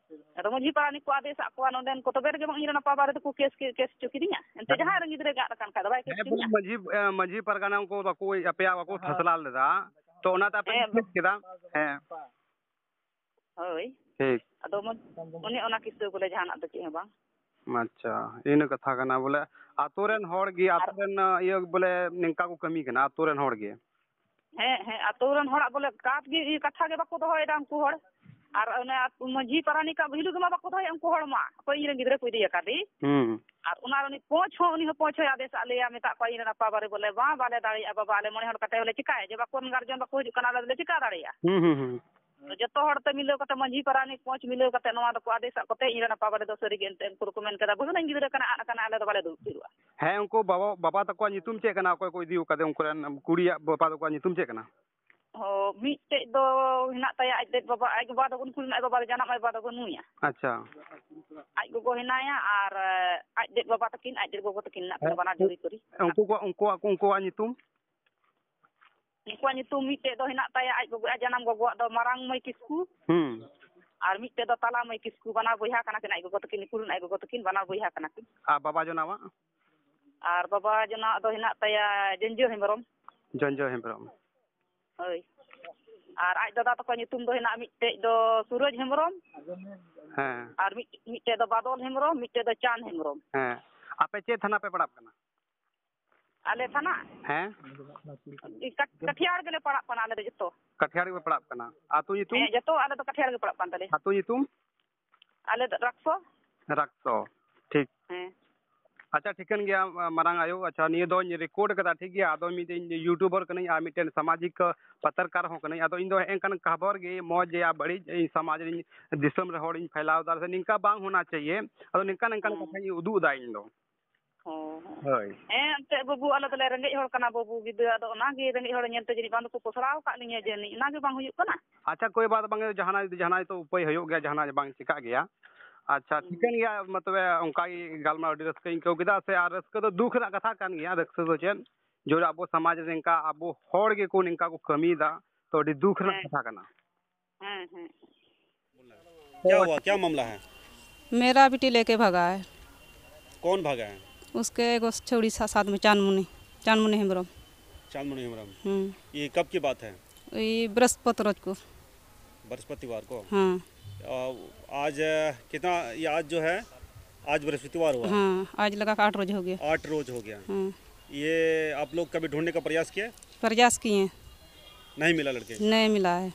ᱟᱫᱚ ᱢᱟᱹᱡᱷᱤ ᱯᱟᱨᱟᱱᱤᱠ ᱠᱚ ᱟᱫᱮᱥᱟᱜ ᱠᱚᱣᱟ ᱱᱚᱸᱰᱮᱱ ᱠᱚ, ᱛᱚᱵᱮ ᱨᱮᱜᱮ ᱵᱟᱝ ᱤᱧ ᱨᱮᱱ ᱟᱯᱟ ᱵᱟᱨᱮ ᱫᱚᱠᱚ ᱠᱮᱥ, ᱠᱮᱥ ᱦᱚᱪᱚ ᱠᱤᱫᱤᱧᱟ᱾ ᱮᱱᱛᱮ ᱦᱮᱸ᱾ ᱡᱟᱦᱟᱸᱭ ᱨᱮᱱ ᱜᱤᱫᱽᱨᱟᱹ ᱜᱮ ᱟᱫ ᱟᱠᱟᱱ ᱠᱷᱟᱡ ᱫᱚ ᱵᱟᱭ ᱠᱮᱥ ᱦᱮᱸ, ᱦᱚᱪᱚ ᱵᱚᱞᱮ ᱢᱮᱭᱟ? ᱢᱟᱹᱡᱷᱤ, ᱮ, ᱢᱟᱹᱡᱷᱤ ᱯᱟᱨᱜᱟᱱᱟ ᱩᱱᱠᱩ ᱵᱟᱠᱚ, ᱟᱯᱮᱭᱟᱜ ᱵᱟᱠᱚ ᱦᱮᱸ᱾ ᱯᱷᱟᱥᱞᱟ ᱞᱮᱫᱟ, ᱛᱚ ᱚᱱᱟᱛᱮ ᱟᱯᱮ ᱦᱮᱸ, ᱠᱮᱥ ᱠᱮᱫᱟ? ᱦᱮᱸ᱾ ᱦᱳᱭ᱾ ᱴᱷᱤᱠ᱾ ᱟᱫᱚ ᱢᱚ-, ᱚᱱᱮ ᱚᱱᱟ ᱠᱤᱥᱟᱹ ᱵᱚᱞᱮ ᱡᱟᱦᱟᱱᱟᱜ ᱫᱚ ᱪᱮᱫ ᱦᱚᱸ ᱵᱟᱝ᱾ ᱟᱪᱪᱷᱟ, ᱤᱱᱟᱹ ᱠᱟᱛᱷᱟ ᱠᱟᱱᱟ ᱵᱚᱞᱮ, ᱟᱛᱳ ᱨᱮᱱ ᱦᱚᱲ ᱜᱮ, ᱟᱨ ᱟᱛᱳ ᱨᱮᱱ, ᱤᱭᱟᱹ, ᱵᱚᱞᱮ ᱱᱤᱝᱠᱟ ᱠᱚ ᱠᱟᱹᱢᱤ ᱠᱟᱱᱟ, ᱟᱛᱳ ᱨᱮᱱ ᱦᱚᱲ ᱜᱮ᱾ ᱦᱮᱸ, ᱦᱮᱸ, ᱟᱛᱳ ᱨᱮᱱ ᱦᱚᱲᱟᱜ ᱵᱚᱞᱮ ᱠᱟᱛ ᱜᱮ, ᱤᱭᱟᱹ, ᱠᱟᱛᱷᱟ ᱜᱮ ᱵᱟᱠᱚ ᱫᱚᱦᱚᱭᱮᱫᱟ ᱩᱱᱠᱩ ᱦᱚᱲ᱾ ᱟᱨ ᱚᱱᱮ ᱟᱛ-, ᱢᱟᱹᱡᱷᱤ ᱯᱟᱨᱟᱱᱤᱠᱟᱜ ᱵᱷᱮᱞᱩ ᱜᱮ ᱢᱟ ᱵᱟᱠᱚ ᱫᱚᱦᱚᱭᱮᱫ ᱩᱱᱠᱩ ᱦᱚᱲ ᱢᱟ᱾ ᱚᱠᱚᱭ ᱤᱧ ᱨᱮᱱ ᱜᱤᱫᱽᱨᱟᱹ ᱠᱚ ᱤᱫᱤ ᱟᱠᱟᱫᱮ᱾ ᱦᱩᱸ᱾ ᱟᱨ ᱚᱱᱟ ᱩᱱᱤ ᱯᱳᱸᱪ ᱦᱚᱸ, ᱩᱱᱤ ᱦᱚᱸ ᱯᱳᱸᱪ ᱦᱚᱸᱭ ᱟᱫᱮᱥᱟᱜ ᱞᱮᱭᱟ, ᱢᱮᱛᱟᱜ ᱠᱚᱣᱟ ᱤᱧ ᱨᱮᱱ ᱟᱯᱟ ᱵᱟᱨᱮ ᱵᱚᱞᱮ, "ᱵᱟᱝ, ᱵᱟᱞᱮ ᱫᱟᱲᱮᱭᱟᱜᱼᱟ ᱵᱟᱵᱟ, ᱟᱞᱮ ᱢᱚᱬᱮ ᱦᱚᱲ ᱠᱟᱛᱮ ᱦᱚᱸᱞᱮ ᱪᱤᱠᱟᱹᱭᱟ, ᱡᱮ ᱵᱟᱠᱚ ᱜᱟᱨᱡᱮᱱ ᱵᱟᱠᱚ ᱦᱤᱡᱩᱜ ᱠᱟᱱᱟ, ᱟᱞᱮ ᱫᱚᱞᱮ ᱪᱤᱠᱟᱹ ᱫᱟᱲᱮᱭᱟᱜᱼᱟ?" ᱦᱩᱸ, ᱦᱩᱸ, ᱦᱩᱸ᱾ ᱛᱚ ᱡᱚᱛᱚ ᱦᱚᱲ ᱛᱮ ᱢᱤᱞᱟᱹᱣ ᱠᱟᱛᱮ, ᱢᱟᱹᱡᱷᱤ ᱯᱟᱨᱟᱱᱤᱠ ᱯᱳᱸᱪ ᱢᱤᱞᱟᱹᱣ ᱠᱟᱛᱮ ᱱᱚᱣᱟ ᱫᱚᱠᱚ ᱟᱫᱮᱥᱟᱜ ᱠᱚᱛᱮ ᱤᱧ ᱨᱮᱱ ᱟᱯᱟ ᱵᱟᱨᱮ ᱫᱚ ᱥᱟᱹᱨᱤ ᱜᱮ ᱮᱱᱛᱮ ᱩᱱᱠᱩ ᱫᱚᱠᱚ ᱢᱮᱱ ᱠᱮᱫᱟ, "ᱵᱟᱹᱦᱩ ᱞᱟᱹᱧ ᱜᱤᱫᱽᱨᱟᱹ ᱠᱟᱱᱟ, ᱟᱫ ᱟᱠᱟᱱᱟ, ᱟᱞᱮ ᱫᱚ ᱵᱟᱞᱮ ᱫᱩᱲᱩᱵ ᱛᱷᱤᱨᱚᱜᱼᱟ᱾" ᱦᱮᱸ, ᱩᱱᱠᱩ ᱵᱟᱵᱟ, ᱵᱟᱵᱟ ᱛᱟᱠᱚᱣᱟᱜ ᱧᱩᱛᱩᱢ ᱪᱮᱫ ᱠᱟᱱᱟ? ᱚᱠᱚᱭ ᱠᱚ ᱤᱫᱤ ᱟᱠᱟᱫᱮ ᱩᱱᱠᱩ ᱨᱮᱱ ᱠᱩᱲᱤᱭᱟᱜ ᱵᱟᱵᱟ ᱛᱟᱠᱚᱣᱟᱜ ᱧᱩᱛᱩᱢ ᱪᱮᱫ ᱠᱟᱱᱟ? ᱚ, ᱢᱤᱫᱴᱮᱡ ᱫᱚ ᱦᱮᱱᱟᱜ ᱛᱟᱭᱟ ᱟᱡ ᱛᱮᱫ ᱵᱟᱵᱟ, ᱟᱡ ᱵᱟᱵᱟ ᱫᱚ ᱩᱱᱠᱩ ᱨᱮᱱ ᱟᱡ ᱵᱟᱵᱟ ᱫᱚ ᱡᱟᱱᱟᱢ ᱟᱡ ᱵᱟᱵᱟ ᱫᱚ ᱵᱟᱹᱱᱩᱭᱟ᱾ ᱟᱪᱪᱷᱟ᱾ ᱟᱡ ᱜᱚᱜᱚ ᱦᱮᱱᱟᱭᱟ ᱟᱨ, ᱮ, ᱟᱡ ᱫᱮᱫ ᱵᱟᱵᱟ ᱛᱟᱹᱠᱤᱱ, ᱟᱡ ᱫᱮᱫ ᱜᱚᱜᱚ ᱛᱟᱹᱠᱤᱱ ᱢᱮᱱᱟᱜ ᱠᱤᱱᱟ, ᱦᱮᱸ, ᱵᱟᱱᱟᱨ ᱡᱩᱨᱤ ᱯᱟᱹᱨᱤ᱾ ᱩᱱᱠᱩ ᱠᱚᱣᱟᱜ, ᱩᱱᱠᱩᱣᱟᱜ, ᱩᱱᱠᱩᱣᱟᱜ ᱧᱩᱛᱩᱢ? ᱩᱱᱠᱩᱣᱟᱜ ᱧᱩᱛᱩᱢ ᱢᱤᱫᱴᱮᱡ ᱫᱚ ᱦᱮᱱᱟᱜ ᱛᱟᱭᱟ ᱟᱡ ᱜᱚᱜᱚ, ᱟᱡ ᱡᱟᱱᱟᱢ ᱜᱚᱜᱚᱣᱟᱜ ᱫᱚ ᱢᱟᱨᱟᱝ ᱢᱟᱹᱭ ᱠᱤᱥᱠᱩ᱾ ᱦᱩᱸ᱾ ᱟᱨ ᱢᱤᱫᱴᱮᱡ ᱫᱚ ᱛᱟᱞᱟ ᱢᱟᱹᱭ ᱠᱤᱥᱠᱩ, ᱵᱟᱱᱟᱨ ᱵᱚᱭᱦᱟ ᱠᱟᱱᱟ ᱠᱤᱱ, ᱟᱡ ᱜᱚᱜᱚ ᱛᱟᱹᱠᱤᱱ, ᱱᱤᱠᱩ ᱨᱮᱱ ᱟᱡ ᱜᱚᱜᱚ ᱛᱟᱹᱠᱤᱱ, ᱵᱟᱱᱟᱨ ᱵᱚᱭᱦᱟ ᱠᱟᱱᱟ ᱠᱤᱱ᱾ ᱟᱨ ᱵᱟᱵᱟ ᱡᱚᱱᱟᱣᱟᱜ? ᱟᱨ ᱵᱟᱵᱟ ᱡᱚᱱᱟᱣᱟᱜ ᱫᱚ ᱦᱮᱱᱟᱜ ᱛᱟᱭᱟ ᱡᱚᱧᱡᱚ ᱦᱮᱢᱵᱨᱚᱢ᱾ ᱡᱚᱧᱡᱚ ᱦᱮᱢᱵᱨᱚᱢ᱾ ᱦᱳᱭ᱾ ᱟᱨ ᱟᱡ ᱫᱟᱫᱟ ᱛᱟᱠᱚ ᱧᱩᱛᱩᱢ ᱫᱚ ᱦᱮᱱᱟᱜᱼᱟ, ᱢᱤᱫᱴᱮᱡ ᱫᱚ ᱥᱩᱨᱚᱡᱽ ᱦᱮᱢᱵᱨᱚᱢ᱾ ᱦᱮᱸ᱾ ᱟᱨ ᱢᱤᱫ, ᱢᱤᱫᱴᱮᱡ ᱫᱚ ᱵᱟᱫᱚᱞ ᱦᱮᱢᱵᱨᱚᱢ, ᱢᱤᱫᱴᱮᱡ ᱫᱚ ᱪᱟᱸᱫᱽ ᱦᱮᱢᱵᱨᱚᱢ᱾ ᱦᱮᱸ᱾ ᱟᱯᱮ ᱪᱮᱫ ᱛᱷᱟᱱᱟ ᱯᱮ ᱯᱟᱲᱟᱜ ᱠᱟᱱᱟ? ᱟᱞᱮ ᱛᱷᱟᱱᱟ? ᱦᱮᱸ᱾ ᱠᱟ-, ᱠᱟᱴᱷᱤᱭᱟᱲ ᱜᱮᱞᱮ ᱯᱟᱲᱟᱜ ᱠᱟᱱᱟ ᱟᱞᱮ ᱫᱚ ᱡᱚᱛᱚ᱾ ᱠᱟᱴᱷᱤᱭᱟᱲ ᱜᱮᱯᱮ ᱯᱟᱲᱟᱜ ᱠᱟᱱᱟ᱾ ᱟᱹᱛᱩ ᱧᱩᱛᱩᱢ? ᱦᱮᱸ, ᱡᱚᱛᱚ ᱟᱞᱮ ᱫᱚ ᱠᱟᱴᱷᱤᱭᱟᱲ ᱜᱮ ᱯᱟᱲᱟᱜ ᱠᱟᱱ ᱛᱟᱞᱮᱭᱟ᱾ ᱟᱹᱛᱩ ᱧᱩᱛᱩᱢ? ᱟᱞᱮ ᱫᱚ ᱨᱟᱠᱥᱚ᱾ ᱨᱟᱠᱥᱚ, ᱴᱷᱤᱠ᱾ ᱦᱮᱸ᱾ ᱟᱪᱪᱷᱟ, ᱴᱷᱤᱠᱟᱹᱱ ᱜᱮᱭᱟ, ᱢᱟᱨᱟᱝ ᱟᱭᱳ᱾ ᱟᱪᱪᱷᱟ, ᱱᱤᱭᱟᱹ ᱫᱚᱧ record ᱠᱟᱫᱟ, ᱴᱷᱤᱠ ᱜᱮᱭᱟ᱾ ᱟᱫᱚ ᱢᱤᱫᱴᱮᱱ YouTuber ᱠᱟᱹᱱᱟᱹᱧ ᱟᱨ ᱢᱤᱫᱴᱮᱱ ᱥᱟᱢᱟᱡᱤᱠ ᱯᱟᱛᱨᱠᱟᱨ ᱦᱚᱸ ᱠᱟᱹᱱᱟᱹᱧ᱾ ᱟᱫᱚ ᱤᱧ ᱫᱚ ᱦᱮᱸ ᱚᱱᱠᱟᱱ ᱠᱷᱚᱵᱚᱨ ᱜᱮ ᱢᱚᱡᱽ ᱭᱟ ᱵᱟᱹᱲᱤᱡ ᱤᱧ ᱥᱚᱢᱟᱡᱽ ᱨᱤᱧ, ᱫᱤᱥᱚᱢ ᱨᱮ ᱦᱚᱲᱤᱧ ᱯᱷᱮᱞᱟᱣ ᱫᱟ, ᱥᱮ ᱱᱤᱝᱠᱟ ᱵᱟᱝ ᱦᱳᱱᱟ ᱪᱟᱦᱤᱭᱮ᱾ ᱟᱫᱚ ᱱᱤᱝᱠᱟᱱ, ᱱᱤᱝᱠᱟᱱ ᱦᱮᱸ᱾ ᱠᱟᱛᱷᱟᱧ ᱩᱫᱩᱜ ᱮᱫᱟ ᱤᱧ ᱫᱚ᱾ ᱦᱚᱸ᱾ ᱦᱳᱭ᱾ ᱦᱮᱸ, ᱮᱱᱛᱮᱫ ᱵᱟᱹᱵᱩ, ᱟᱞᱮ ᱫᱚᱞᱮ ᱨᱮᱸᱜᱮᱡ ᱦᱚᱲ ᱠᱟᱱᱟ ᱵᱟᱹᱵᱩ, ᱜᱤᱫᱽᱨᱟᱹ, ᱟᱫᱚ ᱚᱱᱟᱜᱮ ᱨᱮᱸᱜᱮᱡ ᱦᱚᱲ ᱧᱮᱞᱛᱮ ᱡᱟᱹᱱᱤᱡ ᱵᱟᱝ ᱫᱚᱠᱚ ᱯᱚᱥᱲᱟᱣ ᱟᱠᱟᱫ ᱞᱤᱧᱟᱹ ᱡᱟᱹᱱᱤᱡ, ᱚᱱᱟᱜᱮ ᱵᱟᱝ ᱦᱩᱭᱩᱜ ᱠᱟᱱᱟ᱾ ᱟᱪᱪᱷᱟ, ᱠᱳᱭ ᱵᱟᱛ ᱵᱟᱝ, ᱡᱟᱦᱟᱱᱟᱜ ᱡᱩᱫᱤ ᱡᱟᱦᱟᱱᱟᱜ ᱛᱚ ᱩᱯᱟᱹᱭ ᱦᱩᱭᱩᱜ ᱜᱮᱭᱟ, ᱡᱟᱦᱟᱱᱟᱜ ᱵᱟᱝ ᱪᱤᱠᱟᱹᱜ ᱜᱮᱭᱟ᱾ ᱟᱪᱪᱷᱟ, ᱦᱩᱸ᱾ ᱴᱷᱤᱠᱟᱹᱱ ᱜᱮᱭᱟ, ᱢᱟ ᱛᱚᱵᱮ ᱚᱱᱠᱟ ᱜᱮ ᱜᱟᱞᱢᱟᱨᱟᱣ ᱟᱹᱰᱤ ᱨᱟᱹᱥᱠᱟᱹᱧ ᱟᱹᱭᱠᱟᱹᱣ ᱠᱮᱫᱟ, ᱥᱮ ᱟᱨ ᱨᱟᱹᱥᱠᱟᱹ ᱫᱚ ᱫᱩᱠ ᱨᱮᱱᱟᱜ ᱠᱟᱛᱷᱟ ᱠᱟᱱ ᱜᱮᱭᱟ, ᱨᱟᱹᱥᱠᱟᱹ ᱫᱚ ᱪᱮᱫ, ᱡᱮ ᱟᱵᱚ ᱥᱚᱢᱟᱡᱽ ᱨᱮ ᱱᱤᱝᱠᱟ ᱟᱵᱚ ᱦᱚᱲ ᱜᱮᱠᱚ ᱱᱤᱝᱠᱟ ᱠᱚ ᱠᱟᱹᱢᱤᱭᱮᱫᱟ, ᱛᱚ ᱟᱹᱰᱤ ᱫᱩᱠ ᱨᱮᱱᱟᱜ ᱦᱮᱸ᱾ ᱠᱟᱛᱷᱟ ᱠᱟᱱᱟ᱾ ᱦᱮᱸ, ᱦᱮᱸ᱾ क्या हुआ, क्या मामला है? मेरा बेटी लेके भगा है। कौन भागा है? उसके एगो छौड़ी सा-, साथ में चांदमुनी, चांदमुनी हेम्ब्रम। चांदमुनी हेम्ब्रम। हम्म। ये कब की बात है? ये बृहस्पति रोज को। बृहस्पतिवार को? हाँ। आ, आज, आ, कितना, ये आज जो है, आज बृहस्पतिवार हुआ? हाँ, आज लगा के आठ रोज हो गया। आठ रोज हो गया। हाँ। ये आप लोग कभी ढूंढने का प्रयास किया? प्रयास किए। नहीं मिला लड़के? नहीं मिला है।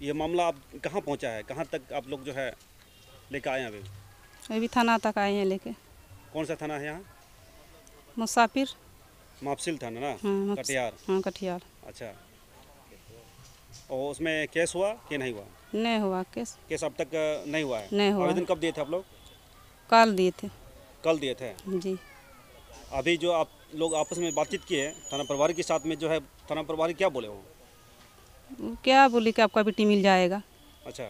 ये मामला आप कहाँ पहुँचा है, कहाँ तक आप लोग जो है लेकर आए हैं अभी? अभी थाना तक आए हैं लेके। कौन सा थाना है यहाँ? मुसाफिर। मापसिल थाना ना? हाँ, मापस- कटिहार। हाँ, कटिहार। अच्छा। और उसमें केस हुआ कि नहीं हुआ? नहीं हुआ केस। केस अब तक, अ, नहीं हुआ है? नहीं हुआ आवेदन है। कब दिए थे आप लोग? कल दिए थे। कल दिए थे? जी। अभी जो आप लोग आपस में बातचीत किए थाना प्रभारी के साथ में, जो है, थाना प्रभारी क्या बोले हो? वो क्या बोले कि आपका बेटी मिल जाएगा। अच्छा,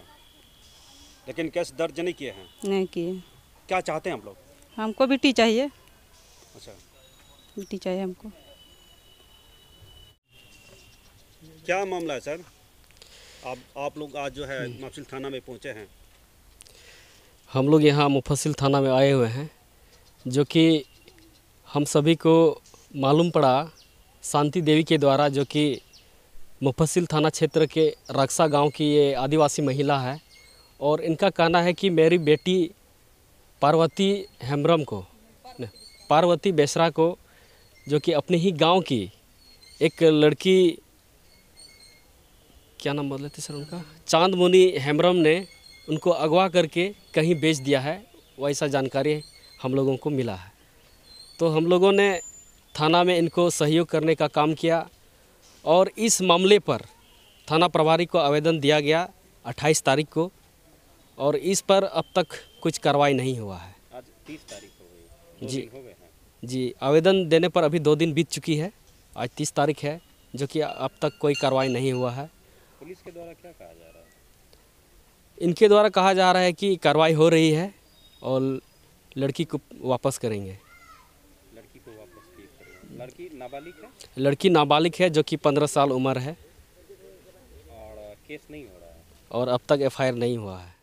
लेकिन केस दर्ज नहीं किए हैं? नहीं किए। क्या चाहते हैं आप लोग? हमको बेटी चाहिए। अच्छा। बेटी चाहिए हमको। क्या मामला है सर? आप आप लोग आज जो है मापसिल थाना में पहुंचे हैं। हम लोग यहाँ मुफस्सिल थाना में आए हुए हैं, जो कि हम सभी को मालूम पड़ा शांति देवी के द्वारा, जो कि मुफस्सिल थाना क्षेत्र के रक्सा गांव की ये आदिवासी महिला है। और इनका कहना है कि मेरी बेटी पार्वती हेम्ब्रम को, नहीं, पार्वती बेसरा को, जो कि अपने ही गांव की एक लड़की, क्या नाम बोल रहे थे सर उनका, चांदमुनी हेम्ब्रम ने उनको अगवा करके कहीं बेच दिया है, वैसा जानकारी हम लोगों को मिला है। तो हम लोगों ने थाना में इनको सहयोग करने का काम किया और इस मामले पर थाना प्रभारी को आवेदन दिया गया अट्ठाईस तारीख को, और इस पर अब तक कुछ कार्रवाई नहीं हुआ है। आज तीस तारीख हो गई, दो जी। दिन हो गए हैं। जी, आवेदन देने पर अभी दो दिन बीत चुकी है। आज तीस तारीख है, जो कि अब तक कोई कार्रवाई नहीं हुआ है। पुलिस के द्वारा क्या कहा जा रहा है? इनके द्वारा कहा जा रहा है कि कार्रवाई हो रही है और लड़की को वापस करेंगे। लड़की को वापस किए करेंगे। लड़की नाबालिग है? लड़की नाबालिग है, जो कि पन्द्रह साल उम्र है। और केस नहीं हो रहा है? और अब तक एफआईआर नहीं हुआ है।